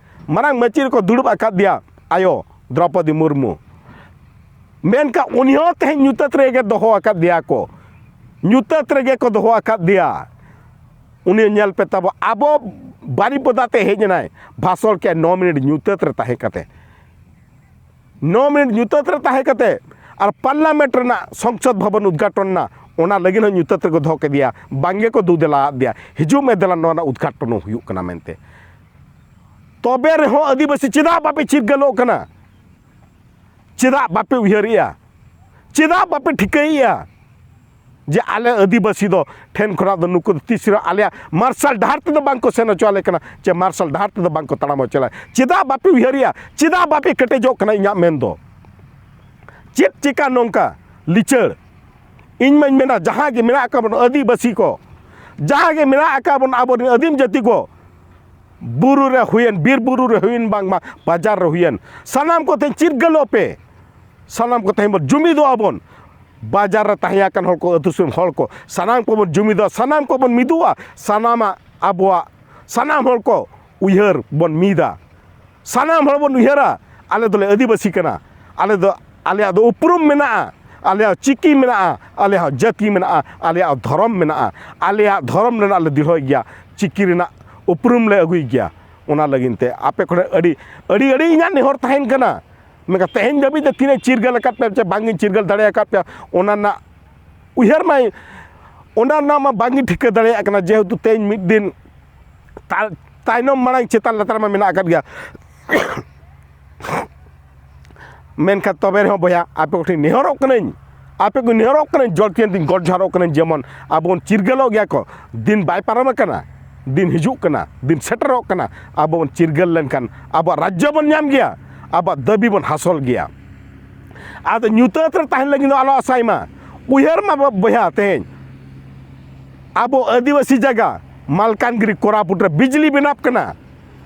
ᱢᱟᱨᱟᱝ ᱢᱟᱹᱪᱤ ᱨᱮᱠᱚ ᱫᱩᱲᱩᱵ ᱟᱠᱟᱫᱮᱭᱟ ᱟᱭᱳ ᱫᱨᱚᱯᱚᱫᱤ ᱢᱩᱨᱢᱩ᱾ ᱢᱮᱱᱠᱷᱟᱱ ᱩᱱᱤ ᱦᱚᱸ ᱛᱮᱦᱮᱧ ᱧᱩᱛᱟᱹᱛ ᱨᱮᱜᱮ ᱫᱚᱦᱚ ᱟᱠᱟᱫᱮᱭᱟ ᱠᱚ᱾ ᱧᱩᱛᱟᱹᱛ ᱨᱮᱜᱮ ᱠᱚ ᱫᱚᱦᱚ ᱟᱠᱟᱫᱮᱭᱟ᱾ ᱩᱱᱤ ᱧᱮᱞ ᱯᱮ ᱛᱟᱵᱚ, ᱟᱵᱚ ᱵᱟᱨᱤᱯᱚᱫᱟ ᱛᱮ ᱦᱮᱡ ᱮᱱᱟᱭ, ᱵᱷᱟᱥᱚᱲ ᱠᱮᱫ ᱱᱚ ᱢᱤᱱᱤᱴ ᱧᱩᱛᱟᱹᱛ ᱨᱮ ᱛᱟᱦᱮᱸ ᱠᱟᱛᱮ, ᱱᱚ ᱢᱤᱱᱤᱴ ᱧᱩᱛᱟᱹᱛ ᱨᱮ ᱛᱟᱦᱮᱸ ᱠᱟᱛᱮ ᱟᱨ ᱯᱟᱨᱞᱟᱢᱮᱱᱴ ᱨᱮᱱᱟᱜ ᱥᱚᱝᱥᱚᱫ ᱵᱷᱚᱵᱚᱱ ᱩᱫᱽᱜᱷᱟᱴᱚᱱ ᱮᱱᱟ, ᱚᱱᱟ ᱞᱟᱹᱜᱤᱫ ᱦᱚᱸ ᱧᱩᱛᱟᱹᱛ ᱨᱮᱠᱚ ᱫᱚᱦᱚ ᱠᱮᱫᱮᱭᱟ, ᱵᱟᱝ ᱜᱮᱠᱚ ᱫᱩ ᱫᱮᱞᱟ ᱟᱫᱮᱭᱟ, ᱦᱤᱡᱩᱜ ᱢᱮ ᱫᱮᱞᱟ ᱱᱚᱣᱟ ᱨᱮᱱᱟᱜ ᱩᱫᱽᱜᱷᱟᱴᱚᱱ ᱦᱚᱸ ᱦᱩᱭᱩᱜ ᱠᱟᱱᱟ ᱢᱮᱱᱛᱮ᱾ ᱛᱚᱵᱮ ᱨᱮᱦᱚᱸ ᱟᱹᱫᱤᱵᱟᱹᱥᱤ ᱪᱮᱫᱟᱜ ᱵᱟᱯᱮ ᱪᱤᱨᱜᱟᱹᱞᱚᱜ ᱠᱟᱱᱟ? ᱪᱮᱫᱟᱜ ᱵᱟᱯᱮ ᱩᱭᱦᱟᱹᱨᱮᱜᱼᱟ? ᱪᱮᱫᱟᱜ ᱵᱟᱯᱮ ᱴᱷᱤᱠᱟᱹᱭᱮᱜᱼᱟ ᱡᱮ ᱟᱞᱮ ᱟᱹᱫᱤᱵᱟᱹᱥᱤ ᱫᱚ ᱴᱷᱮᱱ ᱠᱷᱚᱱᱟᱜ ᱫᱚ ᱱᱩᱠᱩ ᱫᱚ ᱛᱤᱥ ᱨᱮᱦᱚᱸ ᱟᱞᱮᱭᱟᱜ ᱢᱟᱨᱥᱟᱞ ᱰᱟᱦᱟᱨ ᱛᱮᱫᱚ ᱵᱟᱝ ᱠᱚ ᱥᱮᱱ ᱦᱚᱪᱚ ᱟᱞᱮ ᱠᱟᱱᱟ, ᱪᱮ ᱢᱟᱨᱥᱟᱞ ᱰᱟᱦᱟᱨ ᱛᱮᱫᱚ ᱵᱟᱝ ᱠᱚ ᱛᱟᱲᱟᱢ ᱦᱚᱪᱚ ᱟᱞᱮ? ᱪᱮᱫᱟᱜ ᱵᱟᱯᱮ ᱩᱭᱦᱟᱹᱨᱮᱜᱼᱟ? ᱪᱮᱫᱟᱜ ᱵᱟᱯᱮ ᱠᱮᱴᱮᱡᱚᱜ ᱠᱟᱱᱟ? ᱤᱧᱟᱹᱜ ᱢᱮᱱ ᱫᱚ ᱪᱮᱫ ᱪᱮᱠᱟ ᱱᱚᱝᱠᱟ ᱞᱤᱪᱟᱹᱲ? ᱤᱧ ᱢᱟᱧ ᱢᱮᱱᱟ, ᱡᱟᱦᱟᱸ ᱜᱮ ᱢᱮᱱᱟᱜ ᱟᱠᱟᱫ ᱵᱚᱱ ᱟᱹᱫᱤᱵᱟᱹᱥᱤ ᱠᱚ, ᱡᱟᱦᱟᱸ ᱜᱮ ᱢᱮᱱᱟᱜ ᱟᱠᱟᱫ ᱵᱚᱱ ᱟᱵᱚᱨᱮᱱ ᱟᱹᱫᱤᱢ ᱡᱟᱹᱛᱤ ᱠᱚ, ᱵᱩᱨᱩ ᱨᱮ ᱦᱩᱭᱮᱱ, ᱵᱤᱨ ᱵᱩᱨᱩ ᱨᱮ ᱦᱩᱭᱮᱱ, ᱵᱟᱝᱢᱟ ᱵᱟᱡᱟᱨ ᱨᱮ ᱦᱩᱭᱮᱱ, ᱥᱟᱱᱟᱢ ᱠᱚ ᱛᱮᱦᱮᱧ ᱪᱤᱨᱜᱟᱹᱞᱚᱜ ᱯᱮ, ᱥᱟᱱᱟᱢ ᱠᱚ ᱛᱮᱦᱮᱧ ᱵᱚᱱ ᱡᱩᱢᱤᱫᱚᱜᱼᱟ ᱵᱚᱱ᱾ ᱵᱟᱡᱟᱨ ᱨᱮ ᱛᱟᱦᱮᱸ ᱟᱠᱟᱱ ᱦᱚᱲ ᱠᱚ, ᱟᱹᱛᱩ ᱫᱤᱥᱚᱢ ᱦᱚᱲ ᱠᱚ, ᱥᱟᱱᱟᱢ ᱠᱚᱵᱚᱱ ᱡᱩᱢᱤᱫᱚᱜᱼᱟ, ᱥᱟᱱᱟᱢ ᱠᱚᱵᱚᱱ ᱢᱤᱫᱚᱜᱼᱟ, ᱥᱟᱱᱟᱢᱟᱜ ᱟᱵᱚᱣᱟᱜ ᱥᱟᱱᱟᱢ ᱦᱚᱲ ᱠᱚ ᱩᱭᱦᱟᱹᱨ ᱵᱚᱱ ᱢᱤᱫᱟ᱾ ᱥᱟᱱᱟᱢ ᱦᱚᱲ ᱵᱚᱱ ᱩᱭᱦᱟᱹᱨᱟ, ᱟᱞᱮ ᱫᱚᱞᱮ ᱟᱹᱫᱤᱵᱟᱹᱥᱤ ᱠᱟᱱᱟ, ᱟᱞᱮ ᱫᱚ, ᱟᱞᱮᱭᱟᱜ ᱫᱚ ᱩᱯᱨᱩᱢ ᱢᱮᱱᱟᱜᱼᱟ, ᱟᱞᱮᱭᱟᱜ ᱪᱤᱠᱤ ᱢᱮᱱᱟᱜᱼᱟ, ᱟᱞᱮᱭᱟᱜ ᱡᱟᱹᱛᱤ ᱢᱮᱱᱟᱜᱼᱟ, ᱟᱞᱮᱭᱟᱜ ᱫᱷᱚᱨᱚᱢ ᱢᱮᱱᱟᱜᱼᱟ, ᱟᱞᱮᱭᱟᱜ ᱫᱷᱚᱨᱚᱢ ᱨᱮᱱᱟᱜ ᱞᱮ ᱫᱤᱲᱦᱚᱭ ᱜᱮᱭᱟ, ᱪᱤᱠᱤ ᱨᱮᱱᱟᱜ ᱩᱯᱨᱩᱢ ᱞᱮ ᱟᱹᱜᱩᱭ ᱜᱮᱭᱟ᱾ ᱚᱱᱟ ᱞᱟᱹᱜᱤᱫ ᱛᱮ ᱟᱯᱮ ᱠᱚᱴᱷᱮᱱ ᱟᱹᱰᱤ, ᱟᱹᱰᱤ, ᱟᱹᱰᱤ ᱤᱧᱟᱹᱜ ᱱᱮᱦᱚᱨ ᱛᱟᱦᱮᱱ ᱠᱟᱱᱟ, ᱢᱮᱱᱠᱷᱟᱱ ᱛᱮᱦᱮᱧ ᱫᱷᱟᱹᱵᱤᱡ ᱛᱮ ᱛᱤᱱᱟᱹᱜ ᱪᱤᱨᱜᱟᱹᱞ ᱟᱠᱟᱫ ᱯᱮᱭᱟ ᱪᱮ ᱵᱟᱝ ᱤᱧ ᱪᱤᱨᱜᱟᱹᱞ ᱫᱟᱲᱮ ᱟᱠᱟᱫ ᱯᱮᱭᱟ, ᱚᱱᱟ ᱨᱮᱱᱟᱜ ᱩᱭᱦᱟᱹᱨ ᱢᱟᱭ, ᱚᱱᱟ ᱨᱮᱱᱟᱜ ᱢᱟ ᱵᱟᱝ ᱤᱧ ᱴᱷᱤᱠᱟᱹ ᱫᱟᱲᱮᱭᱟᱜ ᱠᱟᱱᱟ, ᱡᱮᱦᱮᱛᱩ ᱛᱮᱦᱮᱧ ᱢᱤᱫ ᱫᱤᱱ ᱛᱟ-, ᱛᱟᱭᱱᱚᱢ ᱢᱟᱲᱟᱝ ᱪᱮᱛᱟᱱ ᱞᱟᱛᱟᱨ ᱢᱟ ᱢᱮᱱᱟᱜ ᱟᱠᱟᱫ ᱜᱮᱭᱟ᱾ ᱢᱮᱱᱠᱷᱟᱱ ᱛᱚᱵᱮ ᱨᱮᱦᱚᱸ ᱵᱚᱭᱦᱟ, ᱟᱯᱮ ᱠᱚᱴᱷᱮᱱ ᱱᱮᱦᱚᱨᱚᱜ ᱠᱟᱹᱱᱟᱹᱧ, ᱟᱯᱮ ᱠᱚ ᱱᱮᱦᱚᱨᱚᱜ ᱠᱟᱹᱱᱟᱹᱧ, ᱡᱚᱞ ᱛᱤᱭᱟᱹᱱ ᱛᱤᱧ ᱜᱚᱰ ᱡᱚᱦᱟᱨᱚᱜ ᱠᱟᱹᱱᱟᱹᱧ, ᱡᱮᱢᱚᱱ ᱟᱵᱚ ᱵᱚᱱ ᱪᱤᱨᱜᱟᱹᱞᱚᱜ ᱜᱮᱭᱟ ᱠᱚ, ᱫᱤᱱ ᱵᱟᱭ ᱯᱟᱨᱚᱢ ᱟᱠᱟᱱᱟ, ᱫᱤᱱ ᱦᱤᱡᱩᱜ ᱠᱟᱱᱟ, ᱫᱤᱱ ᱥᱮᱴᱮᱨᱚᱜ ᱠᱟᱱᱟ, ᱟᱵᱚ ᱵᱚᱱ ᱪᱤᱨᱜᱟᱹᱞ ᱞᱮᱱᱠᱷᱟᱱ ᱟᱵᱚᱣᱟᱜ ᱨᱟᱡᱽᱡᱚ ᱵᱚᱱ ᱧᱟᱢ ᱜᱮᱭᱟ, ᱟᱵᱚᱣᱟᱜ ᱫᱟᱹᱵᱤ ᱵᱚᱱ ᱦᱟᱥᱚᱞ ᱜᱮᱭᱟ᱾ ᱟᱫᱚ ᱧᱩᱛᱟᱹᱛ ᱨᱮ ᱛᱟᱦᱮᱱ ᱞᱟᱹᱜᱤᱫ ᱫᱚ ᱟᱞᱚ ᱟᱥᱟᱭ ᱢᱟ᱾ ᱩᱭᱦᱟᱹᱨ ᱢᱟ ᱵᱚ-, ᱵᱚᱭᱦᱟ, ᱛᱮᱦᱮᱧ ᱟᱵᱚ ᱟᱹᱫᱤᱵᱟᱹᱥᱤ ᱡᱟᱭᱜᱟ ᱢᱟᱞᱠᱟᱱᱜᱤᱨᱤ ᱠᱳᱨᱟᱯᱩᱴ ᱨᱮ ᱵᱤᱡᱽᱞᱤ ᱵᱮᱱᱟᱜ ᱠᱟᱱᱟ,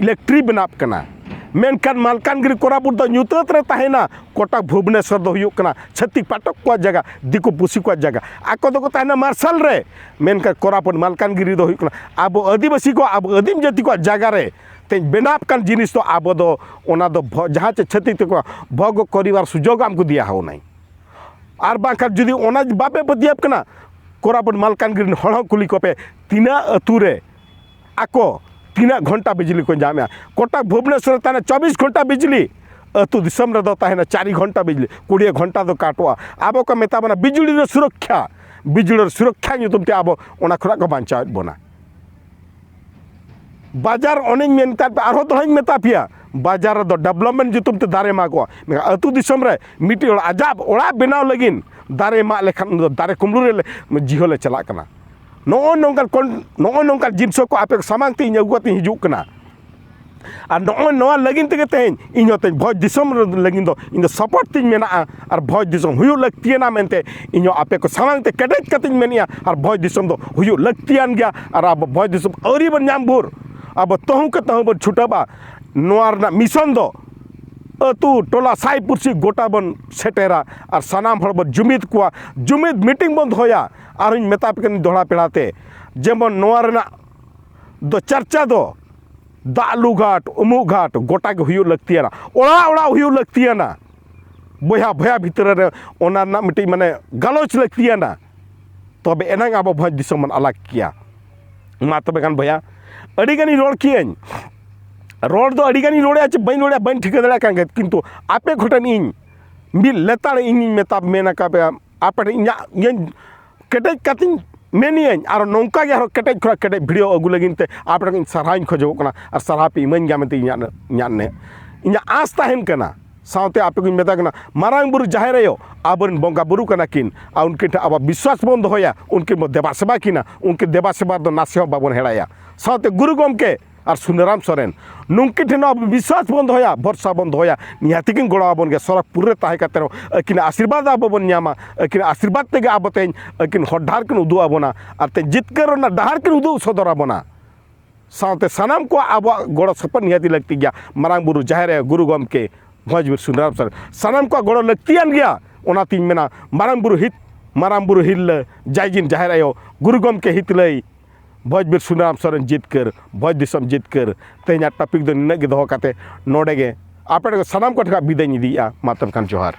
ᱤᱞᱮᱠᱴᱨᱤ ᱵᱮᱱᱟᱜ ᱠᱟᱱᱟ, ᱢᱮᱱᱠᱷᱟᱱ ᱢᱟᱞᱠᱟᱱᱜᱤᱨᱤ ᱠᱳᱨᱟᱯᱩᱴ ᱫᱚ ᱧᱩᱛᱟᱹᱛ ᱨᱮ ᱛᱟᱦᱮᱱᱟ᱾ ᱠᱚᱴᱚᱠ ᱵᱷᱩᱵᱽᱱᱮᱥᱚᱨ ᱫᱚ ᱦᱩᱭᱩᱜ ᱠᱟᱱᱟ ᱪᱷᱟᱹᱛᱤᱠ ᱯᱟᱴᱚᱠ ᱠᱚᱣᱟᱜ ᱡᱟᱭᱜᱟ, ᱫᱤᱠᱩ ᱯᱩᱥᱤ ᱠᱚᱣᱟᱜ ᱡᱟᱭᱜᱟ, ᱟᱠᱚ ᱫᱚᱠᱚ ᱛᱟᱦᱮᱱᱟ ᱢᱟᱨᱥᱟᱞ ᱨᱮ, ᱢᱮᱱᱠᱷᱟᱱ ᱠᱳᱨᱟᱯᱩᱴ ᱢᱟᱞᱠᱟᱱᱜᱤᱨᱤ ᱫᱚ ᱦᱩᱭᱩᱜ ᱠᱟᱱᱟ ᱟᱵᱚ ᱟᱹᱫᱤᱵᱟᱹᱥᱤ ᱠᱚ, ᱟᱵᱚ ᱟᱹᱫᱤᱢ ᱡᱟᱹᱛᱤ ᱠᱚᱣᱟᱜ ᱡᱟᱭᱜᱟ ᱨᱮ ᱛᱮᱦᱮᱧ ᱵᱮᱱᱟᱣ ᱠᱟᱱ ᱡᱤᱱᱤᱥ ᱫᱚ ᱟᱵᱚ ᱫᱚ ᱚᱱᱟ ᱫᱚ ᱵᱷᱚ-, ᱡᱟᱦᱟᱸ ᱪᱮ ᱪᱷᱟᱹᱛᱤᱠ ᱛᱮᱠᱚ ᱵᱷᱚᱜᱽ ᱠᱚᱨᱤᱵᱟᱨ ᱥᱩᱡᱳᱜᱽ ᱟᱢᱠᱚ ᱫᱤᱭᱟ ᱦᱳ ᱱᱟᱭ᱾ ᱟᱨ ᱵᱟᱝᱠᱷᱟᱱ ᱡᱩᱫᱤ ᱚᱱᱟ ᱵᱟᱯᱮ ᱯᱟᱹᱛᱭᱟᱹᱵ ᱠᱟᱱᱟ, ᱠᱳᱨᱟᱯᱩᱴ ᱢᱟᱞᱠᱟᱱᱜᱤᱨᱤ ᱨᱮᱱ ᱦᱚᱲ ᱦᱚᱸ ᱠᱩᱞᱤ ᱠᱚᱯᱮ, ᱛᱤᱱᱟᱹᱜ ᱟᱹᱛᱩ ᱨᱮ ᱟᱠᱚ ᱛᱤᱱᱟᱹᱜ ᱜᱷᱚᱱᱴᱟ ᱵᱤᱡᱽᱞᱤ ᱠᱚ ᱧᱟᱢᱮᱜᱼᱟ? ᱠᱚᱴᱟ ᱵᱷᱩᱵᱽᱱᱮᱥᱚᱨ ᱨᱮ ᱛᱟᱦᱮᱱᱟ ᱪᱚᱵᱵᱤᱥ ᱜᱷᱚᱱᱴᱟ ᱵᱤᱡᱽᱞᱤ, ᱟᱹᱛᱩ ᱫᱤᱥᱚᱢ ᱨᱮᱫᱚ ᱛᱟᱦᱮᱱᱟ ᱪᱟᱨ ᱜᱷᱚᱱᱴᱟ ᱵᱤᱡᱽᱞᱤ, ᱠᱩᱲᱤ ᱜᱷᱚᱱᱴᱟ ᱫᱚ ᱠᱟᱴᱚᱜᱼᱟ᱾ ᱟᱵᱚ ᱠᱚ ᱢᱮᱛᱟ ᱵᱚᱱᱟ ᱵᱤᱡᱽᱞᱤ ᱨᱮ ᱥᱩᱨᱚᱠᱠᱷᱟ, ᱵᱤᱡᱽᱞᱤ ᱨᱮ ᱥᱩᱨᱚᱠᱠᱷᱟ ᱧᱩᱛᱩᱢ ᱛᱮ ᱟᱵᱚ ᱚᱱᱟ ᱠᱷᱚᱱᱟᱜ ᱠᱚ ᱵᱟᱧᱪᱟᱣᱮᱫ ᱵᱚᱱᱟ᱾ ᱵᱟᱡᱟᱨ ᱚᱱᱮᱧ ᱢᱮᱱ ᱠᱟᱫ ᱯᱮ, ᱟᱨᱦᱚᱸ ᱫᱚᱦᱲᱟᱧ ᱢᱮᱛᱟ ᱯᱮᱭᱟ, ᱵᱟᱡᱟᱨ ᱨᱮᱫᱚ ᱰᱮᱵᱷᱞᱚᱯᱢᱮᱱᱴ ᱧᱩᱛᱩᱢ ᱛᱮ ᱫᱟᱨᱮ ᱢᱟᱜᱚᱜᱼᱟ᱾ ᱢᱮᱱᱠᱷᱟᱱ ᱟᱹᱛᱩ ᱫᱤᱥᱚᱢ ᱨᱮ ᱢᱤᱫᱴᱤᱡ ᱦᱚᱲ ᱟᱡᱟᱜ ᱚᱲᱟᱜ ᱵᱮᱱᱟᱣ ᱞᱟᱹᱜᱤᱫ ᱫᱟᱨᱮ ᱢᱟᱜ ᱞᱮᱠᱷᱟᱱ ᱩᱱᱤ ᱫᱚ ᱫᱟᱨᱮ ᱠᱩᱢᱵᱽᱲᱩ ᱨᱮ ᱡᱤᱦᱚᱞᱮ ᱪᱟᱞᱟᱜ ᱠᱟᱱᱟ᱾ ᱱᱚᱜᱼᱚᱭ ᱱᱚᱝᱠᱟᱱ ᱠᱚᱱ-, ᱱᱚᱜᱼᱚᱭ ᱱᱚᱝᱠᱟᱱ ᱡᱤᱱᱤᱥ ᱠᱚ ᱟᱯᱮ ᱠᱚ ᱥᱟᱢᱟᱝ ᱛᱮ ᱤᱧ ᱟᱹᱜᱩ ᱠᱟᱛᱮᱧ ᱦᱤᱡᱩᱜ ᱠᱟᱱᱟ᱾ ᱟᱨ ᱱᱚᱜᱼᱚᱭ ᱱᱚᱣᱟ ᱞᱟᱹᱜᱤᱫ ᱛᱮᱜᱮ ᱛᱮᱦᱮᱧ ᱤᱧ ᱦᱚᱸ ᱛᱮᱦᱮᱧ ᱵᱷᱚᱸᱡᱽ ᱫᱤᱥᱚᱢ ᱨᱮ ᱞᱟᱹᱜᱤᱫ ᱫᱚ ᱤᱧ ᱫᱚ ᱥᱟᱯᱳᱨᱴ ᱛᱤᱧ ᱢᱮᱱᱟᱜᱼᱟ᱾ ᱟᱨ ᱵᱷᱚᱸᱡᱽ ᱫᱤᱥᱚᱢ ᱦᱩᱭᱩᱜ ᱞᱟᱹᱠᱛᱤᱭᱟᱱᱟ ᱢᱮᱱᱛᱮ ᱤᱧ ᱦᱚᱸ ᱟᱯᱮ ᱠᱚ ᱥᱟᱢᱟᱝ ᱛᱮ ᱠᱮᱴᱮᱡ ᱠᱟᱛᱮᱧ ᱢᱮᱱᱮᱜᱼᱟ᱾ ᱟᱨ ᱵᱷᱚᱸᱡᱽ ᱫᱤᱥᱚᱢ ᱫᱚ ᱦᱩᱭᱩᱜ ᱞᱟᱹᱠᱛᱤᱭᱟᱱ ᱜᱮᱭᱟ᱾ ᱟᱨ ᱟᱵᱚ ᱵᱷᱚᱸᱡᱽ ᱫᱤᱥᱚᱢ ᱟᱹᱣᱨᱤ ᱵᱚᱱ ᱧᱟᱢ ᱵᱷᱳᱨ ᱟᱵᱚ ᱛᱟᱹᱦᱩ ᱠᱮ ᱛᱟᱹᱦᱩ ᱵᱚᱱ ᱪᱷᱩᱴᱟᱹᱜᱼᱟ᱾ ᱱᱚᱣᱟ ᱨᱮᱱᱟᱜ ᱢᱤᱥᱚᱱ ᱫᱚ ᱟᱹᱛᱩ, ᱴᱚᱞᱟ, ᱥᱟᱭ ᱯᱩᱲᱥᱤ ᱜᱚᱴᱟ ᱵᱚᱱ ᱥᱮᱴᱮᱨᱟ ᱟᱨ ᱥᱟᱱᱟᱢ ᱦᱚᱲ ᱵᱚᱱ ᱡᱩᱢᱤᱫ ᱠᱚᱣᱟ, ᱡᱩᱢᱤᱫ ᱢᱤᱴᱤᱝ ᱵᱚᱱ ᱫᱚᱦᱚᱭᱟ᱾ ᱟᱨᱦᱚᱸᱧ ᱢᱮᱛᱟ ᱯᱮ ᱠᱟᱹᱱᱟᱹᱧ ᱫᱚᱦᱲᱟ ᱯᱮᱲᱟ ᱛᱮ, ᱡᱮᱢᱚᱱ ᱱᱚᱣᱟ ᱨᱮᱱᱟᱜ ᱫᱚ ᱪᱟᱨᱪᱟ ᱫᱚ ᱫᱟᱜ ᱞᱩ ᱜᱷᱟᱴ, ᱩᱢᱩᱜ ᱜᱷᱟᱴ ᱜᱚᱴᱟ ᱜᱮ ᱦᱩᱭᱩᱜ ᱞᱟᱹᱠᱛᱤᱭᱟᱱᱟ, ᱚᱲᱟᱜ ᱚᱲᱟᱜ ᱦᱩᱭᱩᱜ ᱞᱟᱹᱠᱛᱤᱭᱟᱱᱟ, ᱵᱚᱭᱦᱟ ᱵᱚᱭᱦᱟ ᱵᱷᱤᱛᱨᱤ ᱨᱮ ᱚᱱᱟ ᱨᱮᱱᱟᱜ ᱢᱤᱫᱴᱤᱡ ᱢᱟᱱᱮ ᱜᱟᱞᱚᱪ ᱞᱟᱹᱠᱛᱤᱭᱟᱱᱟ, ᱛᱚᱵᱮ ᱮᱱᱟᱝ ᱟᱵᱚ ᱵᱷᱚᱸᱡᱽ ᱫᱤᱥᱚᱢ ᱵᱚᱱ ᱟᱞᱟᱜᱽ ᱠᱮᱭᱟ᱾ ᱢᱟ ᱛᱚᱵᱮ ᱠᱷᱟᱱ ᱵᱚᱭᱦᱟ, ᱟᱹᱰᱤ ᱜᱟᱱᱤᱧ ᱨᱚᱲ ᱠᱮᱜᱼᱟᱹᱧ, ᱨᱚᱲ ᱫᱚ ᱟᱹᱰᱤ ᱜᱟᱱᱤᱧ ᱨᱚᱲᱮᱜᱼᱟ, ᱪᱮ ᱵᱟᱹᱧ ᱨᱚᱲᱮᱜᱼᱟ ᱵᱟᱹᱧ ᱴᱷᱤᱠᱟᱹ ᱫᱟᱲᱮᱭᱟᱜ ᱠᱟᱱ ᱜᱮᱭᱟ, ᱠᱤᱱᱛᱩ ᱟᱯᱮ ᱠᱚᱴᱷᱮᱱ ᱤᱧ ᱢᱤᱫ ᱞᱮᱛᱟᱲ ᱤᱧᱤᱧ ᱢᱮᱛᱟ ᱢᱮᱱ ᱟᱠᱟᱫ ᱯᱮᱭᱟ, ᱟᱯᱮ ᱴᱷᱮᱱ ᱤᱧᱟᱹᱜ ᱤᱭᱟᱹᱧ ᱠᱮᱴᱮᱡ ᱠᱟᱛᱮᱧ ᱢᱮᱱᱮᱜᱼᱟᱹᱧ, ᱟᱨ ᱱᱚᱝᱠᱟ ᱜᱮ ᱟᱨᱦᱚᱸ ᱠᱮᱴᱮᱡ ᱠᱷᱚᱱᱟᱜ ᱠᱮᱴᱮᱡ ᱵᱷᱤᱰᱤᱭᱳ ᱟᱹᱜᱩ ᱞᱟᱹᱜᱤᱫ ᱛᱮ ᱟᱯᱮ ᱴᱷᱮᱱ ᱤᱧ ᱥᱟᱨᱦᱟᱣᱤᱧ ᱠᱷᱚᱡᱚᱜᱚᱜ ᱠᱟᱱᱟ, ᱟᱨ ᱥᱟᱨᱦᱟᱣ ᱯᱮ ᱤᱢᱟᱹᱧ ᱜᱮᱭᱟ ᱢᱮᱱᱛᱮ ᱤᱧᱟᱹᱜ ᱤᱧᱟᱹᱜ ᱱᱮ-, ᱤᱧᱟᱹᱜ ᱟᱸᱥ ᱛᱟᱦᱮᱱ ᱠᱟᱱᱟ᱾ ᱥᱟᱶᱛᱮ ᱟᱯᱮ ᱠᱚᱧ ᱢᱮᱛᱟ ᱠᱟᱱᱟ, ᱢᱟᱨᱟᱝ ᱵᱩᱨᱩ ᱡᱟᱦᱮᱨ ᱟᱭᱳ ᱟᱵᱚᱨᱮᱱ ᱵᱚᱸᱜᱟ ᱵᱩᱨᱩ ᱠᱟᱱᱟ ᱠᱤᱱ, ᱟᱨ ᱩᱱᱠᱤᱱ ᱴᱷᱮᱱ ᱟᱵᱚ ᱵᱤᱥᱣᱟᱥ ᱵᱚᱱ ᱫᱚᱦᱚᱭᱟ, ᱩᱱᱠᱤᱱ ᱵᱚ ᱫᱮᱵᱟ ᱥᱮᱵᱟ ᱠᱤᱱᱟ, ᱩᱱᱠᱤᱱ ᱫᱮᱵᱟ ᱥᱮᱵᱟ ᱨᱮᱫᱚ ᱱᱟᱥᱮ ᱦᱚᱸ ᱵᱟᱵᱚᱱ ᱦᱮᱲᱟᱭᱟ᱾ ᱥᱟᱶᱛᱮ ᱜᱩᱨᱩ ᱜᱚᱢᱠᱮ ᱟᱨ ᱥᱩᱱᱟᱹᱨᱟᱢ ᱥᱚᱨᱮᱱ, ᱱᱩᱝᱠᱤᱱ ᱴᱷᱮᱱ ᱦᱚᱸ ᱟᱵᱚ ᱵᱤᱥᱣᱟᱥ ᱵᱚᱱ ᱫᱚᱦᱚᱭᱟ, ᱵᱷᱚᱨᱥᱟ ᱵᱚᱱ ᱫᱚᱦᱚᱭᱟ, ᱱᱤᱦᱟᱹᱛ ᱜᱮᱠᱤᱱ ᱜᱚᱲᱚ ᱟᱵᱚᱱ ᱜᱮᱭᱟ᱾ ᱥᱚᱨᱚᱜᱽᱯᱩᱨ ᱨᱮ ᱛᱟᱦᱮᱸ ᱠᱟᱛᱮ ᱨᱮᱦᱚᱸ ᱟᱹᱠᱤᱱᱟᱜ ᱟᱥᱤᱨᱵᱟᱫᱽ ᱟᱵᱚ ᱵᱚᱱ ᱧᱟᱢᱟ, ᱟᱹᱠᱤᱱᱟᱜ ᱟᱥᱤᱨᱵᱟᱫᱽ ᱛᱮᱜᱮ ᱟᱵᱚ ᱛᱮᱦᱮᱧ ᱟᱹᱠᱤᱱ ᱦᱚᱨ ᱰᱟᱦᱟᱨ ᱠᱤᱱ ᱩᱫᱩᱜ ᱟᱵᱚᱱᱟ, ᱟᱨ ᱛᱮ ᱡᱤᱛᱠᱟᱹᱨ ᱨᱮᱱᱟᱜ ᱰᱟᱦᱟᱨ ᱠᱤᱱ ᱩᱫᱩᱜ ᱥᱚᱫᱚᱨ ᱟᱵᱚᱱᱟ᱾ ᱥᱟᱶᱛᱮ ᱥᱟᱱᱟᱢ ᱠᱚᱣᱟᱜ ᱟᱵᱚᱣᱟᱜ ᱜᱚᱲᱚ ᱥᱚᱯᱚᱦᱚᱫ ᱱᱤᱦᱟᱹᱛᱤ ᱞᱟᱹᱠᱛᱤ ᱜᱮᱭᱟ᱾ ᱢᱟᱨᱟᱝ ᱵᱩᱨᱩ, ᱡᱟᱦᱮᱨ ᱟᱭᱳ, ᱜᱩᱨᱩ ᱜᱚᱢᱠᱮ, ᱵᱷᱚᱸᱡᱽ ᱵᱤᱨ ᱥᱩᱱᱟᱹᱨᱟᱢ ᱥᱚᱨᱮᱱ, ᱥᱟᱱᱟᱢ ᱠᱚᱣᱟᱜ ᱜᱚᱲᱚ ᱞᱟᱹᱠᱛᱤᱭᱟᱱ ᱜᱮᱭᱟ᱾ ᱚᱱᱟᱛᱤᱧ ᱢᱮᱱᱟ, ᱢᱟᱨᱟᱝ ᱵᱩᱨᱩ ᱦᱤᱛ, ᱢᱟᱨᱟᱝ ᱵᱩᱨᱩ ᱦᱤᱨᱞᱟᱹ, ᱡᱟᱭᱡᱤᱱ ᱡᱟᱦᱮᱨ ᱟᱭᱳ, ᱜᱩᱨᱩ ᱜᱚᱢᱠᱮ ᱦᱤᱛᱞᱟᱹᱭ, ᱵᱷᱚᱸᱡᱽ ᱵᱤᱨ ᱥᱩᱱᱟᱹᱨᱟᱢ ᱥᱚᱨᱮᱱ ᱡᱤᱛᱠᱟᱹᱨ, ᱵᱷᱚᱸᱡᱽ ᱫᱤᱥᱚᱢ ᱡᱤᱛᱠᱟᱹᱨ᱾ ᱛᱮᱦᱮᱧᱟᱜ ᱴᱚᱯᱤᱠ ᱫᱚ ᱱᱤᱱᱟᱹᱜ ᱜᱮ ᱫᱚᱦᱚ ᱠᱟᱛᱮ ᱱᱚᱰᱮ ᱜᱮ ᱟᱯᱮ ᱥᱟᱱᱟᱢ ᱠᱚ ᱴᱷᱮᱱ ᱠᱷᱚᱱ ᱵᱤᱫᱟᱹᱭᱤᱧ ᱤᱫᱤᱭᱮᱫᱼᱟ᱾ ᱢᱟ ᱛᱚᱵᱮ ᱠᱷᱟᱱ ᱡᱚᱦᱟᱨ᱾